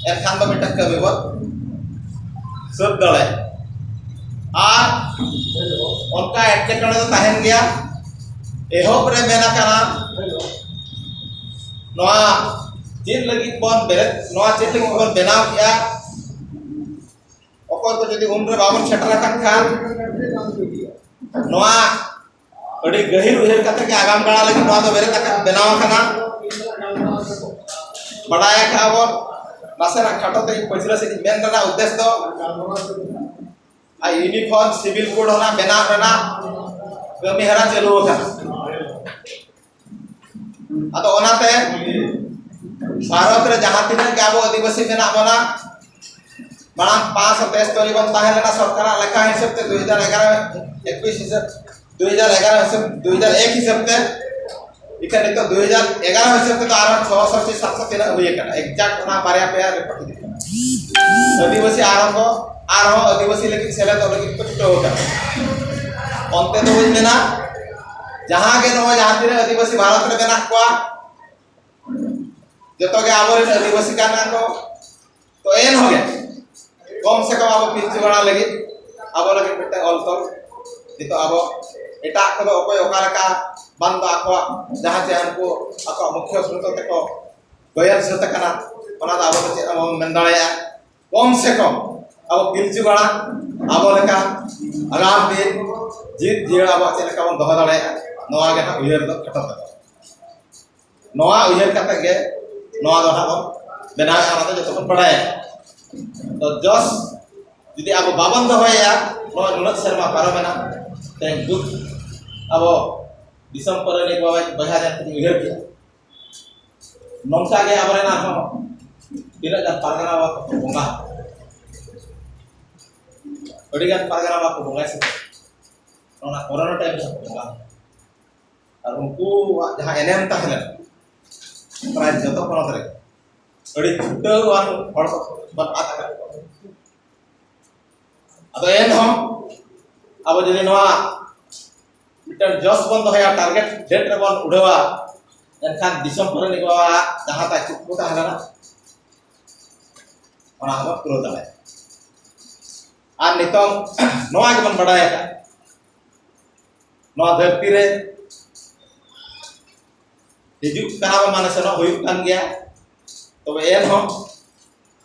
ᱮᱱᱠᱷᱟᱱ ᱫᱚ ᱢᱤᱫᱴᱟᱝ ᱠᱟᱹᱢᱤ ᱵᱚᱱ ᱥᱟᱹᱛ ᱫᱟᱲᱮᱭᱟᱜᱼᱟ᱾ ᱟᱨ ᱚᱱᱠᱟ ᱮᱴᱠᱮᱴᱚᱬᱮ ᱫᱚ ᱛᱟᱦᱮᱱ ᱜᱮᱭᱟ᱾ ᱮᱦᱚᱵ ᱨᱮ ᱢᱮᱱ ᱟᱠᱟᱱᱟ, ᱱᱚᱣᱟ ᱪᱮᱫ ᱞᱟᱹᱜᱤᱫ ᱵᱚᱱ ᱵᱮᱨᱮᱫ, ᱱᱚᱣᱟ ᱪᱮᱫ ᱞᱟᱹᱜᱤᱫ ᱵᱚᱱ ᱵᱮᱱᱟᱣ ᱠᱮᱜᱼᱟ? ᱚᱠᱚᱭ ᱠᱚ ᱡᱩᱫᱤ ᱩᱱᱨᱮ ᱵᱟᱵᱚᱱ ᱥᱮᱴᱮᱨ ᱟᱠᱟᱫ ᱠᱷᱟᱱ, ᱱᱚᱣᱟ ᱟᱹᱰᱤ ᱜᱟᱹᱦᱤᱨ ᱩᱭᱦᱟᱹᱨ ᱠᱟᱛᱮ ᱜᱮ ᱟᱜᱟᱢ ᱜᱟᱲᱟ ᱞᱟᱹᱜᱤᱫ ᱱᱚᱣᱟ ᱫᱚ ᱵᱮᱨᱮᱫ ᱟᱠᱟᱫ, ᱵᱮᱱᱟᱣ ᱟᱠᱟᱱᱟ᱾ ᱵᱟᱰᱟᱭ ᱟᱠᱟᱫ ᱵᱚᱱ, ᱱᱟᱥᱮᱱᱟᱜ ᱠᱷᱟᱴᱚ ᱛᱮ ᱤᱧ ᱯᱟᱹᱪᱷᱞᱟᱹ ᱥᱮᱫ ᱤᱧ ᱢᱮᱱ ᱨᱮᱱᱟᱜ ᱩᱫᱽᱫᱮᱥ ᱫᱚ, ᱟᱨ ᱤᱭᱩᱱᱤᱯᱷᱚᱨᱢ ᱥᱤᱵᱤᱞ ᱠᱳᱰ ᱚᱱᱟ ᱵᱮᱱᱟᱣ ᱨᱮᱱᱟᱜ ᱠᱟᱹᱢᱤ ᱦᱚᱨᱟ ᱪᱟᱹᱞᱩ ᱟᱠᱟᱱᱟ᱾ ᱟᱫᱚ ᱚᱱᱟᱛᱮ ᱵᱷᱟᱨᱚᱛ ᱨᱮ ᱡᱟᱦᱟᱸ ᱛᱤᱱᱟᱹᱜ ᱜᱮ ᱟᱵᱚ ᱟᱹᱫᱤᱵᱟᱹᱥᱤ ᱢᱮᱱᱟᱜ ᱵᱚᱱᱟ, ᱢᱟᱲᱟᱝ ᱯᱟᱸᱪᱥᱚ ᱛᱮᱥᱛᱚᱨᱤ ᱵᱚᱱ ᱛᱟᱦᱮᱸ ᱞᱮᱱᱟ ᱥᱚᱨᱠᱟᱨᱟᱜ ᱞᱮᱠᱷᱟ ᱦᱤᱥᱟᱹᱵ ᱛᱮ, ᱫᱩ ᱦᱟᱡᱟᱨ ᱮᱜᱟᱨᱚ ᱮᱠᱩᱥ ᱦᱤᱥᱟᱹᱵ, ᱫᱩ ᱦᱟᱡᱟᱨ ᱮᱜᱟᱨᱚ ᱦᱤᱥᱟᱹᱵ, ᱫᱩ ᱦᱟᱡᱟᱨ ᱮᱠ ᱦᱤᱥᱟᱹᱵ ᱛᱮ᱾ ᱤᱠᱷᱟᱹᱱ ᱱᱤᱛᱚᱜ ᱫᱩ ᱦᱟᱡᱟᱨ ᱮᱜᱟᱨᱚ ᱦᱤᱥᱟᱹᱵ ᱛᱮᱫᱚ ᱟᱨᱦᱚᱸ ᱪᱷᱚᱥᱚ ᱥᱮ ᱥᱟᱛᱥᱚ ᱛᱤᱱᱟᱹᱜ ᱦᱩᱭ ᱟᱠᱟᱱᱟ, ᱮᱠᱡᱟᱠᱴ ᱚᱱᱟ ᱵᱟᱨᱭᱟ ᱯᱮᱭᱟ ᱨᱮᱠᱚᱨᱰ ᱤᱫᱤᱜ ᱠᱟᱱᱟ᱾ ᱟᱹᱫᱤᱵᱟᱹᱥᱤ ᱟᱨᱦᱚᱸ ᱠᱚ, ᱟᱨᱦᱚᱸ ᱟᱹᱫᱤᱵᱟᱹᱥᱤ ᱞᱟᱹᱜᱤᱫ ᱥᱮᱞᱮᱫᱚᱜ ᱞᱟᱹᱜᱤᱫ ᱠᱚ ᱪᱷᱩᱴᱟᱹᱣ ᱟᱠᱟᱱᱟ᱾ ᱚᱱᱛᱮ ᱫᱚ ᱵᱟᱹᱧ ᱢᱮᱱᱟ, ᱡᱟᱦᱟᱸ ᱜᱮ ᱱᱚᱜᱼᱚᱭ ᱡᱟᱦᱟᱸ ᱛᱤᱱᱟᱹᱜ ᱟᱹᱫᱤᱵᱟᱹᱥᱤ ᱵᱷᱟᱨᱚᱛ ᱨᱮ ᱢᱮᱱᱟᱜ ᱠᱚᱣᱟ, ᱡᱚᱛᱚ ᱜᱮ ᱟᱵᱚᱨᱮᱱ ᱟᱹᱫᱤᱵᱟᱹᱥᱤ ᱠᱟᱱᱟ ᱠᱚ᱾ ᱛᱚ ᱮᱱᱦᱚᱸ ᱜᱮ ᱠᱚᱢ ᱥᱮ ᱠᱚᱢ ᱟᱵᱚ ᱯᱤᱞᱪᱩ ᱦᱟᱲᱟᱢ ᱞᱟᱹᱜᱤᱫ, ᱟᱵᱚ ᱞᱟᱹᱜᱤᱫ ᱢᱤᱫᱴᱟᱝ ᱚᱞ ᱛᱚᱞ᱾ ᱱᱤᱛᱚᱜ ᱟᱵᱚ ᱮᱴᱟᱜ ᱠᱚᱫᱚ ᱚᱠᱚᱭ ᱚᱠᱟ ᱞᱮᱠᱟ ᱵᱟᱝ ᱫᱚ ᱟᱠᱚᱣᱟᱜ ᱡᱟᱦᱟᱸ ᱪᱮ ᱩᱱᱠᱩ ᱟᱠᱚᱣᱟᱜ ᱢᱩᱠᱷᱭᱟᱹ ᱥᱨᱳᱛ ᱛᱮᱠᱚ ᱜᱚᱭᱚᱱ ᱥᱟᱹᱛ ᱟᱠᱟᱱᱟ, ᱚᱱᱟ ᱫᱚ ᱟᱵᱚ ᱫᱚ ᱪᱮᱫ ᱦᱚᱸ ᱵᱟᱵᱚᱱ ᱢᱮᱱ ᱫᱟᱲᱮᱭᱟᱜᱼᱟ᱾ ᱠᱚᱢ ᱥᱮ ᱠᱚᱢ ᱟᱵᱚ ᱯᱤᱞᱪᱩ ᱦᱟᱲᱟᱢ ᱟᱵᱚ ᱞᱮᱠᱟ ᱟᱜᱟᱢ ᱫᱤᱱ ᱡᱤᱵᱽ ᱡᱤᱭᱟᱹᱲ ᱟᱵᱚᱣᱟᱜ ᱪᱮᱫ ᱞᱮᱠᱟ ᱵᱚᱱ ᱫᱚᱦᱚ ᱫᱟᱲᱮᱭᱟᱜᱼᱟ, ᱱᱚᱣᱟ ᱜᱮ ᱦᱟᱸᱜ ᱩᱭᱦᱟᱹᱨ ᱫᱚ ᱠᱷᱟᱴᱚ ᱠᱟᱛᱷᱟ᱾ ᱱᱚᱣᱟ ᱩᱭᱦᱟᱹᱨ ᱠᱟᱛᱮ ᱜᱮ ᱱᱚᱣᱟ ᱫᱚ ᱦᱟᱸᱜ ᱵᱚᱱ ᱵᱮᱱᱟᱣᱮᱫᱼᱟ, ᱚᱱᱟ ᱫᱚ ᱡᱚᱛᱚ ᱵᱚᱱ ᱵᱟᱲᱟᱭᱟ᱾ ᱛᱚ ᱡᱚᱥ ᱡᱩᱫᱤ ᱟᱵᱚ ᱵᱟᱵᱚᱱ ᱫᱚᱦᱚᱭᱟ, ᱱᱚᱣᱟ ᱱᱩᱱᱟᱹᱜ ᱥᱮᱨᱢᱟ ᱯᱟᱨᱚᱢᱮᱱᱟ, ᱛᱮᱦᱮᱧ ᱫᱩᱠ ᱟᱵᱚ ᱫᱤᱥᱚᱢ ᱯᱟᱨᱟᱱᱤᱠ ᱵᱟᱵᱟ ᱵᱚᱭᱦᱟ ᱡᱟᱹᱛᱤ ᱩᱭᱦᱟᱹᱨ ᱠᱮᱫᱟ᱾ ᱱᱚᱝᱠᱟ ᱜᱮ ᱟᱵᱚᱨᱮᱱ ᱟᱨᱦᱚᱸ ᱛᱤᱱᱟᱹᱜ ᱜᱟᱱ ᱯᱟᱨᱜᱟᱱᱟ ᱵᱟᱵᱟ ᱠᱚ ᱵᱚᱸᱜᱟ, ᱟᱹᱰᱤ ᱜᱟᱱ ᱯᱟᱨᱜᱟᱱᱟ ᱵᱟᱵᱟ ᱠᱚ ᱵᱚᱸᱜᱟ ᱥᱮ ᱚᱱᱟ ᱠᱚᱨᱳᱱᱟ ᱴᱟᱭᱤᱢ ᱨᱮ ᱵᱚᱸᱜᱟ, ᱟᱨ ᱩᱱᱠᱩᱣᱟᱜ ᱡᱟᱦᱟᱸ ᱮᱱᱮᱢ ᱛᱟᱦᱮᱸ ᱞᱮᱱᱟ ᱯᱨᱟᱭ ᱡᱚᱛᱚ ᱯᱚᱱᱚᱛ ᱨᱮ ᱟᱹᱰᱤ ᱪᱷᱩᱴᱟᱹᱣᱟᱱ ᱦᱚᱲ ᱠᱚ ᱵᱚᱱ ᱟᱫ ᱟᱠᱟᱫ ᱠᱚᱣᱟ᱾ ᱟᱫᱚ ᱮᱱᱦᱚᱸ ᱟᱵᱚ ᱡᱩᱫᱤ ᱱᱚᱣᱟ ᱢᱤᱫᱴᱟᱝ ᱡᱚᱥ ᱵᱚᱱ ᱫᱚᱦᱚᱭᱟ, ᱴᱟᱨᱜᱮᱴ ᱰᱮᱴ ᱨᱮᱵᱚᱱ ᱩᱰᱷᱟᱹᱣᱟ, ᱮᱱᱠᱷᱟᱱ ᱫᱤᱥᱚᱢ ᱯᱟᱨᱟᱱᱤᱠ ᱵᱟᱵᱟᱣᱟᱜ ᱡᱟᱦᱟᱸ ᱛᱟᱭ ᱠᱩᱠᱢᱩ ᱛᱟᱦᱮᱸ ᱞᱮᱱᱟ, ᱚᱱᱟ ᱦᱚᱸᱵᱚᱱ ᱯᱩᱨᱟᱹᱣ ᱫᱟᱲᱮᱭᱟᱜᱼᱟ᱾ ᱟᱨ ᱱᱤᱛᱚᱝ ᱱᱚᱣᱟ ᱜᱮᱵᱚᱱ ᱵᱟᱰᱟᱭ ᱟᱠᱟᱫ, ᱱᱚᱣᱟ ᱫᱷᱟᱹᱨᱛᱤ ᱨᱮ ᱦᱤᱡᱩᱜ ᱠᱟᱱᱟ ᱵᱚᱱ, ᱢᱟᱱᱮ ᱥᱮᱱᱚᱜ ᱦᱩᱭᱩᱜ ᱠᱟᱱ ᱜᱮᱭᱟ, ᱛᱚᱵᱮ ᱮᱱᱦᱚᱸ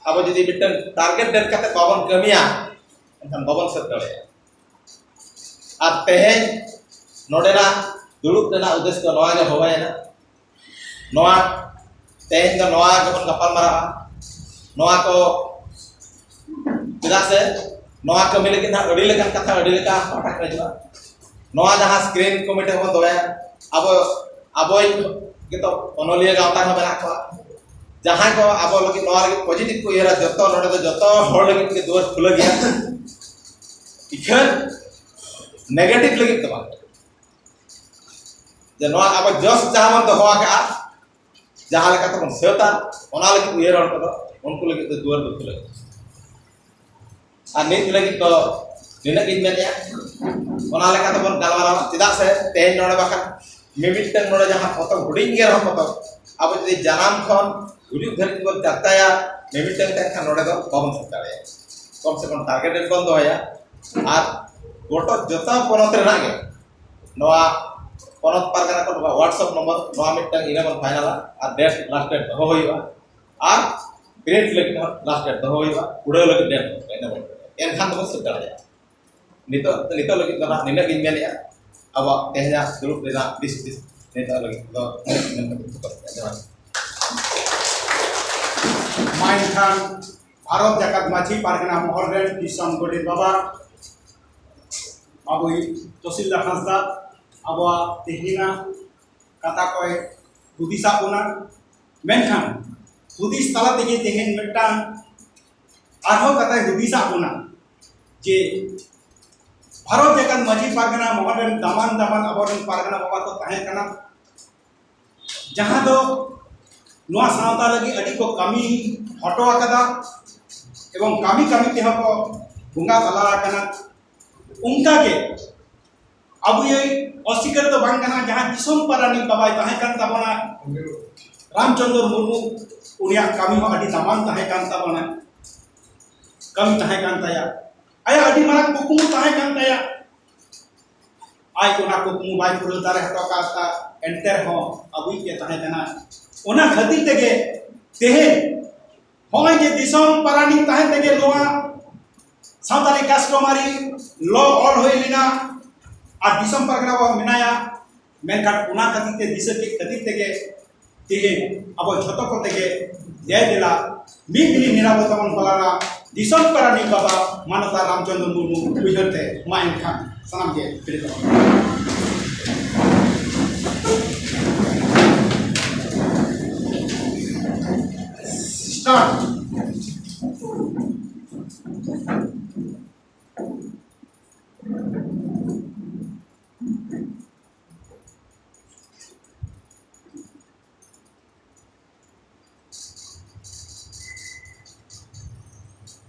ᱟᱵᱚ ᱡᱩᱫᱤ ᱢᱤᱫᱴᱟᱝ target date ᱠᱟᱛᱮ ᱵᱟᱵᱚᱱ ᱠᱟᱹᱢᱤᱭᱟ, ᱮᱱᱠᱷᱟᱱ ᱵᱟᱵᱚᱱ ᱥᱟᱹᱛ ᱫᱟᱲᱮᱭᱟᱜᱼᱟ᱾ ᱟᱨ ᱛᱮᱦᱮᱧ ᱱᱚᱰᱮᱱᱟᱜ ᱫᱩᱲᱩᱵ ᱨᱮᱱᱟᱜ ᱩᱫᱽᱫᱮᱥ ᱫᱚ ᱱᱚᱣᱟ ᱜᱮ ᱦᱚᱦᱚᱭᱮᱱᱟ, ᱱᱚᱣᱟ ᱛᱮᱦᱮᱧ ᱫᱚ ᱱᱚᱣᱟ ᱜᱮᱵᱚᱱ ᱜᱟᱯᱟᱞ ᱢᱟᱨᱟᱣᱟ᱾ ᱱᱚᱣᱟ ᱠᱚ ᱪᱮᱫᱟᱜ ᱥᱮ ᱱᱚᱣᱟ ᱠᱟᱹᱢᱤ ᱞᱟᱹᱜᱤᱫ ᱦᱟᱸᱜ ᱟᱹᱰᱤ ᱞᱮᱠᱟᱱ ᱠᱟᱛᱷᱟ, ᱟᱹᱰᱤ ᱞᱮᱠᱟᱱ ᱯᱟᱦᱴᱟ ᱠᱷᱚᱱ ᱦᱤᱡᱩᱜᱼᱟ᱾ ᱱᱚᱣᱟ ᱡᱟᱦᱟᱸ screen committee ᱵᱚᱱ ᱫᱚᱦᱚᱭᱟ, ᱟᱵᱚ ᱟᱵᱚᱭᱤᱡ ᱜᱮᱛᱚ ᱚᱱᱚᱞᱤᱭᱟᱹ ᱜᱟᱶᱛᱟ ᱦᱚᱸ ᱢᱮᱱᱟᱜ ᱠᱚᱣᱟ, ᱡᱟᱦᱟᱸᱭ ᱠᱚ ᱟᱵᱚ ᱞᱟᱹᱜᱤᱫ ᱱᱚᱣᱟ ᱞᱟᱹᱜᱤᱫ positive ᱠᱚ ᱩᱭᱦᱟᱹᱨᱟ, ᱡᱚᱛᱚ ᱱᱚᱰᱮ ᱫᱚ ᱡᱚᱛᱚ ᱦᱚᱲ ᱞᱟᱹᱜᱤᱫ ᱜᱮ ᱫᱩᱣᱟᱹᱨ ᱠᱷᱩᱞᱟᱹ ᱜᱮᱭᱟ, ᱤᱠᱷᱟᱹᱱ negative ᱞᱟᱹᱜᱤᱫ ᱫᱚ ᱵᱟᱝ᱾ ᱡᱮ ᱱᱚᱣᱟ ᱟᱵᱚ ᱡᱚᱥ ᱡᱟᱦᱟᱸ ᱵᱚᱱ ᱫᱚᱦᱚ ᱟᱠᱟᱫᱼᱟ, ᱡᱟᱦᱟᱸ ᱞᱮᱠᱟ ᱛᱮᱵᱚᱱ ᱥᱟᱹᱛᱟ, ᱚᱱᱟ ᱞᱟᱹᱜᱤᱫ ᱩᱭᱦᱟᱹᱨ ᱦᱚᱲ ᱠᱚᱫᱚ ᱩᱱᱠᱩ ᱞᱟᱹᱜᱤᱫ ᱫᱚ ᱫᱩᱣᱟᱹᱨ ᱫᱚ ᱠᱷᱩᱞᱟᱹ ᱜᱮᱭᱟ᱾ ᱟᱨ ᱱᱤᱛ ᱞᱟᱹᱜᱤᱫ ᱫᱚ ᱱᱤᱱᱟᱹᱜ ᱜᱤᱧ ᱢᱮᱱᱮᱫᱼᱟ᱾ ᱚᱱᱟ ᱞᱮᱠᱟ ᱛᱮᱵᱚᱱ ᱜᱟᱞᱢᱟᱨᱟᱣᱟ, ᱪᱮᱫᱟᱜ ᱥᱮ ᱛᱮᱦᱮᱧ ᱱᱚᱰᱮ ᱵᱟᱠᱷᱟᱱ ᱢᱤᱢᱤᱫᱴᱟᱝ ᱱᱚᱰᱮ ᱡᱟᱦᱟᱸ ᱯᱚᱛᱚᱵ, ᱦᱩᱰᱤᱧ ᱜᱮ ᱨᱮᱦᱚᱸ ᱯᱚᱛᱚᱵ, ᱟᱵᱚ ᱡᱩᱫᱤ ᱡᱟᱱᱟᱢ ᱠᱷᱚᱱ ᱜᱩᱡᱩᱜ ᱫᱷᱟᱹᱨᱤᱡ ᱵᱚᱱ ᱪᱟᱨᱪᱟᱭᱟ, ᱢᱤᱢᱤᱫᱴᱟᱝ ᱛᱮ ᱮᱱᱠᱷᱟᱱ ᱱᱚᱰᱮ ᱫᱚ ᱵᱟᱵᱚᱱ ᱥᱮᱴ ᱫᱟᱲᱮᱭᱟᱜᱼᱟ᱾ ᱠᱚᱢ ᱥᱮ ᱠᱚᱢ target date ᱵᱚᱱ ᱫᱚᱦᱚᱭᱟ᱾ ᱟᱨ ᱜᱚᱴᱟ ᱡᱚᱛᱚ ᱯᱚᱱᱚᱛ ᱨᱮᱱᱟᱜ ᱜᱮ ᱱᱚᱣᱟ ᱯᱚᱱᱚᱛ ᱯᱟᱨᱜᱟᱱᱟ ᱠᱚ ᱱᱚᱣᱟ WhatsApp ᱱᱚᱢᱵᱚᱨ ᱱᱚᱣᱟ ᱢᱤᱫᱴᱟᱝ ᱤᱱᱟᱹ ᱵᱚᱱ ᱯᱷᱟᱭᱱᱟᱞᱟ᱾ ᱟᱨ date, last date ᱫᱚᱦᱚ ᱦᱩᱭᱩᱜᱼᱟ, ᱟᱨ print ᱞᱟᱹᱜᱤᱫ ᱦᱚᱸ last date ᱫᱚᱦᱚ ᱦᱩᱭᱩᱜᱼᱟ, ᱩᱰᱟᱹᱣ ᱞᱟᱹᱜᱤᱫ date ᱤᱱᱟᱹ ᱵᱚᱱ, ᱮᱱᱠᱷᱟᱱ ᱫᱚᱵᱚᱱ ᱥᱟᱹᱛ ᱫᱟᱲᱮᱭᱟᱜᱼᱟ᱾ ᱱᱤᱛᱚᱜ, ᱱᱤᱛᱚᱜ ᱞᱟᱹᱜᱤᱫ ᱫᱚ ᱱᱟᱜ ᱱᱤᱱᱟᱹᱜ ᱜᱤᱧ ᱢᱮᱱᱮᱫᱼᱟ᱾ ᱟᱵᱚᱣᱟᱜ ᱛᱮᱦᱮᱧᱟᱜ ᱫᱩᱲᱩᱵ ᱨᱮᱱᱟᱜ ᱫᱤᱥ ᱦᱩᱫᱤᱥ ᱱᱤᱛᱚᱜ ᱞᱟᱹᱜᱤᱫ ᱫᱚ ᱱᱤᱱᱟᱹᱜ ᱜᱮ᱾ ᱡᱚᱦᱟᱨ᱾ ᱢᱟ ᱮᱱᱠᱷᱟᱱ ᱵᱷᱟᱨᱚᱛ ᱡᱟᱠᱟᱛ ᱢᱟᱹᱡᱷᱤ ᱯᱟᱨᱜᱟᱱᱟ ᱢᱚᱦᱚᱞ ᱨᱮᱱ ᱫᱤᱥᱚᱢ ᱜᱚᱰᱮᱛ ᱵᱟᱵᱟ, ᱟᱵᱚᱭᱤᱡ ᱛᱚᱥᱤᱞᱫᱟᱨ ᱦᱟᱸᱥᱫᱟ ᱟᱵᱚᱣᱟᱜ ᱛᱮᱦᱮᱧᱟᱜ ᱠᱟᱛᱷᱟ ᱠᱚᱭ ᱦᱩᱫᱤᱥᱟᱜ ᱵᱚᱱᱟ᱾ ᱢᱮᱱᱠᱷᱟᱱ ᱦᱩᱫᱤᱥ ᱛᱟᱞᱟ ᱛᱮᱜᱮ ᱛᱮᱦᱮᱧ ᱢᱤᱫᱴᱟᱝ ᱟᱨᱦᱚᱸ ᱠᱟᱛᱷᱟᱭ ᱦᱩᱫᱤᱥᱟᱜ ᱵᱚᱱᱟ ᱡᱮ ᱵᱷᱟᱨᱚᱛ ᱡᱟᱠᱟᱛ ᱢᱟᱹᱡᱷᱤ ᱯᱟᱨᱜᱟᱱᱟ ᱢᱚᱦᱚᱞ ᱨᱮᱱ ᱫᱟᱢᱟᱱ ᱫᱟᱢᱟᱱ ᱟᱵᱚᱨᱮᱱ ᱯᱟᱨᱜᱟᱱᱟ ᱵᱟᱵᱟ ᱠᱚ ᱛᱟᱦᱮᱸ ᱠᱟᱱᱟ, ᱡᱟᱦᱟᱸ ᱫᱚ ᱱᱚᱣᱟ ᱥᱟᱶᱛᱟ ᱞᱟᱹᱜᱤᱫ ᱟᱹᱰᱤ ᱠᱚ ᱠᱟᱹᱢᱤ ᱦᱚᱴᱚ ᱟᱠᱟᱫᱟ ᱮᱵᱚᱝ ᱠᱟᱹᱢᱤ ᱠᱟᱹᱢᱤ ᱛᱮᱦᱚᱸ ᱠᱚ ᱵᱚᱸᱜᱟ ᱛᱟᱞᱟ ᱟᱠᱟᱱᱟ᱾ ᱚᱱᱠᱟᱜᱮ ᱟᱵᱚᱭᱟᱹᱭ ᱚᱥᱤᱠᱟᱹᱨ ᱫᱚ ᱵᱟᱝ ᱠᱟᱱᱟ, ᱡᱟᱦᱟᱸ ᱫᱤᱥᱚᱢ ᱯᱟᱨᱟᱱᱤᱠ ᱵᱟᱵᱟᱭ ᱛᱟᱦᱮᱸ ᱠᱟᱱ ᱛᱟᱵᱚᱱᱟ, ᱨᱟᱢᱪᱚᱸᱫᱽᱨᱚ ᱢᱩᱨᱢᱩ, ᱩᱱᱤᱭᱟᱜ ᱠᱟᱹᱢᱤ ᱦᱚᱸ ᱟᱹᱰᱤ ᱫᱟᱢᱟᱱ ᱛᱟᱦᱮᱸ ᱠᱟᱱ ᱛᱟᱵᱚᱱᱟ, ᱠᱟᱹᱢᱤ ᱛᱟᱦᱮᱸ ᱠᱟᱱ ᱛᱟᱭᱟ, ᱟᱭᱟᱜ ᱟᱹᱰᱤ ᱢᱟᱨᱟᱝ ᱠᱩᱠᱢᱩ ᱛᱟᱦᱮᱸ ᱠᱟᱱ ᱛᱟᱭᱟ᱾ ᱟᱡ ᱚᱱᱟ ᱠᱩᱠᱢᱩ ᱵᱟᱭ ᱯᱩᱨᱟᱹᱣ ᱫᱟᱲᱮ ᱦᱚᱴᱚ ᱠᱟᱫᱟ, ᱮᱱᱛᱮ ᱨᱮᱦᱚᱸ ᱟᱵᱚᱭᱤᱡ ᱜᱮ ᱛᱟᱦᱮᱸ ᱠᱟᱱᱟ᱾ ᱚᱱᱟ ᱠᱷᱟᱹᱛᱤᱨ ᱛᱮᱜᱮ ᱛᱮᱦᱮᱧ ᱱᱚᱜᱼᱚᱭ ᱡᱮ ᱫᱤᱥᱚᱢ ᱯᱟᱨᱟᱱᱤᱠ ᱛᱟᱦᱮᱸ ᱛᱮᱜᱮ ᱱᱚᱣᱟ ᱥᱟᱱᱛᱟᱲᱤ customary law ᱚᱞ ᱦᱩᱭ ᱞᱮᱱᱟ, ᱟᱨ ᱫᱤᱥᱚᱢ ᱯᱟᱨᱜᱟᱱᱟ ᱵᱟᱵᱟ ᱢᱮᱱᱟᱭᱟ, ᱢᱮᱱᱠᱷᱟᱱ ᱚᱱᱟ ᱠᱷᱟᱹᱛᱤᱨ ᱛᱮ, ᱫᱤᱥᱟᱹ ᱠᱮᱫ ᱠᱷᱟᱹᱛᱤᱨ ᱛᱮᱜᱮ ᱛᱮᱦᱮᱧ ᱟᱵᱚ ᱡᱷᱚᱛᱚ ᱠᱚ ᱛᱮᱜᱮ ᱫᱮ ᱫᱮᱞᱟ ᱢᱤᱫ ᱫᱤᱱ ᱱᱤᱨᱟᱯᱚᱫ ᱛᱟᱵᱚᱱ ᱯᱟᱞᱟᱣᱟ᱾ ᱫᱤᱥᱚᱢ ᱯᱟᱨᱟᱱᱤᱠ ᱵᱟᱵᱟ ᱢᱟᱱᱚᱛᱟ ᱨᱟᱢᱪᱚᱸᱫᱽᱨᱚ ᱢᱩᱨᱢᱩ ᱩᱭᱦᱟᱹᱨ ᱛᱮ᱾ ᱢᱟ ᱮᱱᱠᱷᱟᱱ ᱥᱟᱱᱟᱢ ᱜᱮ ᱵᱮᱨᱮᱫ ᱛᱟᱵᱚᱱ᱾ Start.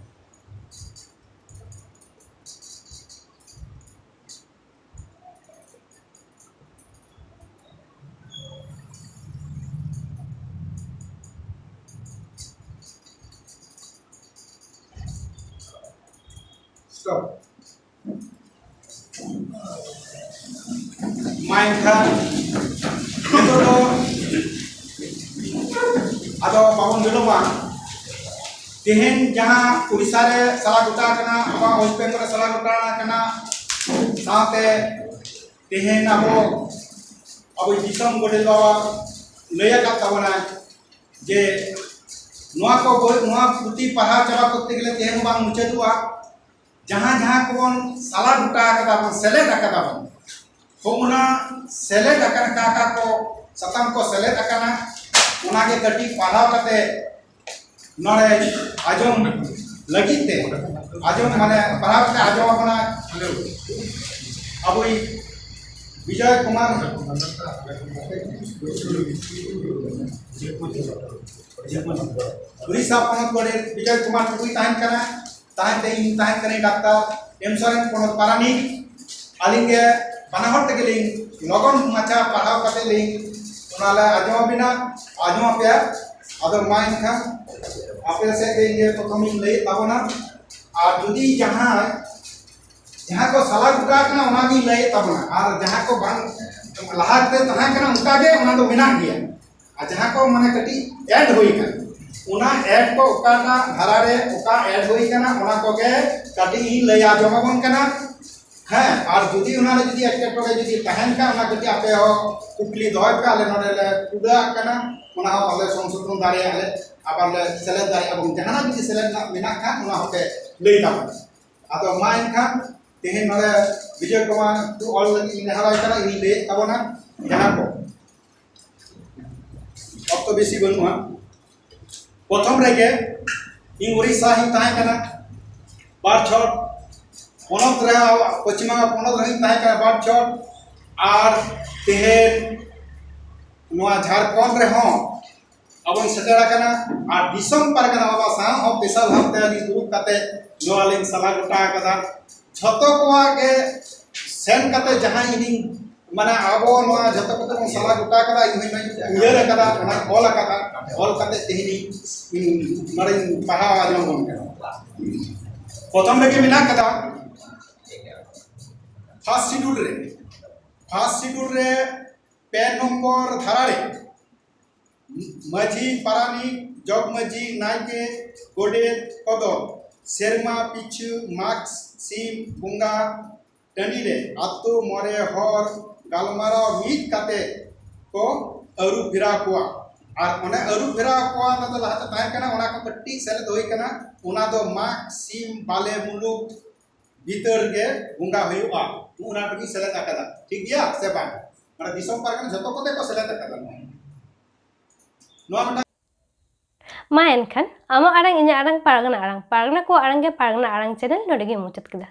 Stop. ᱢᱟ ᱮᱱᱠᱷᱟᱱ ᱱᱤᱛᱚᱜ ᱫᱚ ᱟᱫᱚ ᱵᱟᱵᱚᱱ ᱵᱤᱞᱚᱢᱟ᱾ ᱛᱮᱦᱮᱧ ᱡᱟᱦᱟᱸ ᱩᱲᱤᱥᱥᱟ ᱨᱮ ᱥᱟᱞᱟ ᱜᱚᱴᱟ ᱟᱠᱟᱱᱟ, ᱟᱵᱚᱣᱟᱜ ᱳᱭᱮᱥᱴ ᱵᱮᱝᱜᱚᱞ ᱨᱮ ᱥᱟᱞᱟ ᱜᱚᱴᱟ ᱟᱠᱟᱱᱟ, ᱥᱟᱶᱛᱮ ᱛᱮᱦᱮᱧ ᱟᱵᱚ, ᱟᱵᱚ ᱫᱤᱥᱚᱢ ᱜᱚᱰᱮᱛ ᱵᱟᱵᱟ ᱞᱟᱹᱭ ᱟᱠᱟᱫ ᱛᱟᱵᱚᱱᱟᱭ ᱡᱮ ᱱᱚᱣᱟ ᱠᱚ ᱵᱳᱭ, ᱱᱚᱣᱟ ᱯᱩᱛᱷᱤ ᱯᱟᱲᱦᱟᱣ ᱪᱟᱵᱟ ᱠᱚᱨᱛᱮ ᱜᱮᱞᱮ ᱛᱮᱦᱮᱧ ᱵᱟᱝ ᱢᱩᱪᱟᱹᱫᱚᱜᱼᱟ᱾ ᱡᱟᱦᱟᱸ ᱡᱟᱦᱟᱸ ᱠᱚᱵᱚᱱ ᱥᱟᱞᱟ ᱜᱚᱴᱟ ᱟᱠᱟᱫᱟ ᱵᱚᱱ, ᱥᱮᱞᱮᱫ ᱟᱠᱟᱫᱟ ᱵᱚᱱ, ᱦᱚᱸ, ᱚᱱᱟ ᱥᱮᱞᱮᱫ ᱟᱠᱟᱱ ᱠᱟᱛᱷᱟ ᱠᱚ, ᱥᱟᱛᱟᱢ ᱠᱚ ᱥᱮᱞᱮᱫ ᱟᱠᱟᱱᱟ, ᱚᱱᱟᱜᱮ ᱠᱟᱹᱴᱤᱡ ᱯᱟᱲᱦᱟᱣ ᱠᱟᱛᱮ ᱱᱚᱰᱮ ᱟᱸᱡᱚᱢ ᱞᱟᱹᱜᱤᱫ ᱛᱮ, ᱟᱸᱡᱚᱢ ᱢᱟᱱᱮ ᱯᱟᱲᱦᱟᱣ ᱠᱟᱛᱮ ᱟᱸᱡᱚᱢ ᱟᱵᱚᱱᱟ ᱟᱵᱚᱭᱤᱡ ᱵᱤᱡᱚᱭ ᱠᱩᱢᱟᱨ ᱩᱲᱤᱥᱥᱟ ᱯᱚᱱᱚᱛ ᱜᱚᱰᱮᱛ ᱵᱤᱡᱚᱭ ᱠᱩᱢᱟᱨ ᱴᱩᱰᱩᱭ ᱛᱟᱦᱮᱱ ᱠᱟᱱᱟ, ᱛᱟᱦᱮᱱ ᱛᱮ ᱤᱧ ᱛᱟᱦᱮᱱ ᱠᱟᱹᱱᱟᱹᱧ ᱰᱟᱠᱛᱟᱨ ᱮᱢ ᱥᱚᱨᱮᱱ ᱯᱚᱱᱚᱛ ᱯᱟᱨᱟᱱᱤᱠ᱾ ᱟᱹᱞᱤᱧ ᱜᱮ ᱵᱟᱱᱟ ᱦᱚᱲ ᱛᱮᱜᱮ ᱞᱤᱧ ᱞᱚᱜᱚᱱ ᱢᱟᱪᱷᱟ ᱯᱟᱲᱦᱟᱣ ᱠᱟᱛᱮ ᱞᱤᱧ ᱚᱱᱟ ᱞᱮ ᱟᱸᱡᱚᱢ ᱟᱵᱤᱱᱟ, ᱟᱸᱡᱚᱢ ᱟᱯᱮᱭᱟ᱾ ᱟᱫᱚ ᱢᱟ ᱮᱱᱠᱷᱟᱱ ᱟᱯᱮ ᱥᱮᱫ ᱜᱮ ᱤᱧ ᱜᱮ ᱯᱨᱚᱛᱷᱚᱢ ᱤᱧ ᱞᱟᱹᱭᱮᱫ ᱛᱟᱵᱚᱱᱟ᱾ ᱟᱨ ᱡᱩᱫᱤ ᱡᱟᱦᱟᱸᱭ ᱡᱟᱦᱟᱸ ᱠᱚ ᱥᱟᱞᱟ ᱜᱚᱴᱟ ᱟᱠᱟᱱᱟ ᱚᱱᱟ ᱜᱤᱧ ᱞᱟᱹᱭᱮᱫ ᱛᱟᱵᱚᱱᱟ, ᱟᱨ ᱡᱟᱦᱟᱸ ᱠᱚ ᱵᱟᱝ ᱞᱟᱦᱟ ᱛᱮ ᱛᱟᱦᱮᱸ ᱠᱟᱱᱟ ᱚᱱᱠᱟ ᱜᱮ ᱚᱱᱟ ᱫᱚ ᱢᱮᱱᱟᱜ ᱜᱮᱭᱟ᱾ ᱟᱨ ᱡᱟᱦᱟᱸ ᱠᱚ ᱢᱟᱱᱮ ᱠᱟᱹᱴᱤᱡ ᱮᱰ ᱦᱩᱭ ᱠᱟᱱᱟ, ᱚᱱᱟ ᱮᱰ ᱠᱚ ᱚᱠᱟᱴᱟᱜ ᱫᱷᱟᱨᱟ ᱨᱮ ᱚᱠᱟ ᱮᱰ ᱦᱩᱭ ᱠᱟᱱᱟ ᱚᱱᱟ ᱠᱚᱜᱮ ᱠᱟᱹᱴᱤᱡ ᱤᱧ ᱞᱟᱹᱭ ᱟᱸᱡᱚᱢ ᱟᱵᱚᱱ ᱠᱟᱱᱟ᱾ ᱦᱮᱸ, ᱟᱨ ᱡᱩᱫᱤ ᱚᱱᱟ ᱨᱮ ᱡᱩᱫᱤ ᱮᱴᱠᱮᱴᱚᱬᱮ ᱡᱩᱫᱤ ᱛᱟᱦᱮᱱ ᱠᱷᱟᱱ ᱚᱱᱟ ᱠᱟᱹᱴᱤᱡ ᱟᱯᱮ ᱦᱚᱸ ᱠᱩᱠᱞᱤ ᱫᱚᱦᱚᱭ ᱯᱮ, ᱟᱞᱮ ᱱᱚᱰᱮ ᱞᱮ ᱠᱩᱰᱟᱹᱜ ᱠᱟᱱᱟ, ᱚᱱᱟ ᱦᱚᱸ ᱟᱞᱮ ᱥᱚᱝᱥᱳᱫᱷᱚᱱ ᱫᱟᱲᱮᱭᱟᱜᱼᱟ ᱞᱮ, ᱟᱵᱟᱨ ᱞᱮ ᱥᱮᱞᱮᱫ ᱫᱟᱲᱮᱭᱟᱜᱼᱟ ᱵᱚᱱ᱾ ᱡᱟᱦᱟᱱᱟᱜ ᱡᱩᱫᱤ ᱥᱮᱞᱮᱫ ᱨᱮᱱᱟᱜ ᱢᱮᱱᱟᱜ ᱠᱷᱟᱱ ᱚᱱᱟ ᱦᱚᱸᱯᱮ ᱞᱟᱹᱭ ᱛᱟᱵᱚᱱᱟ᱾ ᱟᱫᱚ ᱢᱟ ᱮᱱᱠᱷᱟᱱ ᱛᱮᱦᱮᱧ ᱱᱚᱰᱮ ᱵᱤᱡᱚᱭ ᱠᱩᱢᱟᱨ ᱫᱩ ᱚᱞ ᱞᱟᱹᱜᱤᱫ ᱤᱧ ᱱᱮᱦᱚᱨᱟᱭ ᱠᱟᱱᱟ, ᱤᱧ ᱞᱟᱹᱭᱮᱫ ᱛᱟᱵᱚᱱᱟ ᱡᱟᱦᱟᱸ ᱠᱚ ᱚᱠᱛᱚ ᱵᱮᱥᱤ ᱵᱟᱹᱱᱩᱜᱼᱟ᱾ ᱯᱨᱚᱛᱷᱚᱢ ᱨᱮᱜᱮ ᱤᱧ ᱩᱲᱤᱥᱥᱟ ᱦᱚᱸᱧ ᱛᱟᱦᱮᱸ ᱠᱟᱱᱟ ᱵᱟᱨ ᱪᱷᱚᱴ, ᱯᱚᱱᱚᱛ ᱨᱮ, ᱯᱚᱥᱪᱤᱢ ᱵᱟᱝᱞᱟ ᱯᱚᱱᱚᱛ ᱨᱮᱦᱚᱸᱧ ᱛᱟᱦᱮᱸ ᱠᱟᱱᱟ ᱵᱟᱨ ᱪᱷᱚᱴ, ᱟᱨ ᱛᱮᱦᱮᱧ ᱱᱚᱣᱟ ᱡᱷᱟᱲᱠᱷᱚᱸᱰ ᱨᱮᱦᱚᱸ ᱟᱵᱚᱧ ᱥᱮᱴᱮᱨ ᱟᱠᱟᱱᱟ᱾ ᱟᱨ ᱫᱤᱥᱚᱢ ᱯᱟᱨᱜᱟᱱᱟ ᱵᱟᱵᱟ ᱥᱟᱶ ᱦᱚᱸ ᱯᱮᱥᱟᱞ ᱵᱷᱟᱵᱛᱮ ᱟᱹᱞᱤᱧ ᱫᱩᱲᱩᱵ ᱠᱟᱛᱮ ᱱᱚᱣᱟ ᱞᱤᱧ ᱥᱟᱞᱟ ᱜᱚᱴᱟ ᱟᱠᱟᱫᱟ᱾ ᱡᱷᱚᱛᱚ ᱠᱚᱣᱟᱜ ᱜᱮ ᱥᱮᱱ ᱠᱟᱛᱮ ᱡᱟᱦᱟᱸ ᱤᱧᱤᱧ, ᱢᱟᱱᱮ, ᱟᱵᱚ ᱱᱚᱣᱟ ᱡᱷᱚᱛᱚ ᱠᱚᱛᱮ ᱵᱚᱱ ᱥᱟᱞᱟ ᱜᱚᱴᱟ ᱟᱠᱟᱫᱟ, ᱤᱧ ᱦᱚᱸᱧ ᱩᱭᱦᱟᱹᱨ ᱟᱠᱟᱫᱟ, ᱚᱱᱟ ᱚᱞ ᱟᱠᱟᱫᱟ, ᱚᱞ ᱠᱟᱛᱮ ᱛᱮᱦᱮᱧ ᱤᱧ ᱱᱚᱰᱮᱧ ᱯᱟᱲᱦᱟᱣ ᱟᱸᱡᱚᱢ ᱟᱵᱚᱱ ᱠᱟᱱᱟ᱾ ᱯᱨᱚᱛᱷᱚᱢ ᱨᱮᱜᱮ ᱢᱮᱱᱟᱜ ᱠᱟᱫᱟ ᱯᱷᱟᱥᱴ ᱥᱤᱰᱩᱞ ᱨᱮ, ᱯᱷᱟᱥᱴ ᱥᱤᱰᱩᱞ ᱨᱮ ᱯᱮ ᱱᱚᱢᱵᱚᱨ ᱫᱷᱟᱨᱟ ᱨᱮ ᱢᱟᱹᱡᱷᱤ, ᱯᱟᱨᱟᱱᱤᱠ, ᱡᱚᱜᱽ ᱢᱟᱹᱡᱷᱤ, ᱱᱟᱭᱠᱮ, ᱜᱚᱰᱮᱛ ᱠᱚᱫᱚ ᱥᱮᱨᱢᱟ ᱯᱤᱪᱷᱩ ᱢᱟᱜᱽ ᱥᱤᱢ ᱵᱚᱸᱜᱟ ᱴᱟᱺᱰᱤ ᱨᱮ ᱟᱛᱳ ᱢᱚᱬᱮ ᱦᱚᱲ ᱜᱟᱞᱢᱟᱨᱟᱣ ᱢᱤᱫ ᱠᱟᱛᱮ ᱠᱚ ᱟᱹᱨᱩ ᱯᱷᱮᱨᱟᱣ ᱠᱚᱣᱟ᱾ ᱟᱨ ᱚᱱᱮ ᱟᱹᱨᱩ ᱯᱷᱮᱨᱟᱣ ᱠᱚᱣᱟ, ᱚᱱᱟ ᱫᱚ ᱞᱟᱦᱟᱛᱮ ᱛᱟᱦᱮᱸ ᱠᱟᱱᱟ, ᱚᱱᱟ ᱠᱚ ᱠᱟᱹᱴᱤᱡ ᱥᱮᱞᱮᱫ ᱦᱩᱭ ᱠᱟᱱᱟ᱾ ᱚᱱᱟ ᱫᱚ ᱢᱟᱜᱽ ᱥᱤᱢ ᱵᱟᱞᱮ ᱢᱩᱞᱩᱠ ᱵᱷᱤᱛᱟᱹᱨ ᱜᱮ ᱵᱚᱸᱜᱟ ᱦᱩᱭᱩᱜᱼᱟ, ᱚᱱᱟ ᱴᱩᱠᱩ ᱥᱮᱞᱮᱫ ᱟᱠᱟᱫᱟ᱾ ᱴᱷᱤᱠ ᱜᱮᱭᱟ ᱥᱮ ᱵᱟᱝ? ᱢᱟᱱᱮ ᱫᱤᱥᱚᱢ ᱯᱟᱨᱜᱟᱱᱟ ᱡᱷᱚᱛᱚ ᱠᱚᱛᱮ ᱠᱚ ᱥᱮᱞᱮᱫ ᱟᱠᱟᱫᱟ᱾ ᱱᱚᱣᱟ ᱢᱤᱫᱴᱟᱝ ᱢᱟ ᱮᱱᱠᱷᱟᱱ ᱟᱢᱟᱜ ᱟᱲᱟᱝ, ᱤᱧᱟᱹᱜ ᱟᱲᱟᱝ, ᱯᱟᱨᱜᱟᱱᱟ ᱟᱲᱟᱝ, ᱯᱟᱨᱜᱟᱱᱟ ᱠᱚᱣᱟᱜ ᱟᱲᱟᱝ ᱜᱮ ᱯᱟᱨᱜᱟᱱᱟ ᱟᱲᱟᱝ ᱪᱮᱱᱮᱞ ᱱᱚᱰᱮ ᱜᱮ ᱢᱩᱪᱟᱹᱫ ᱠᱮᱫᱟ᱾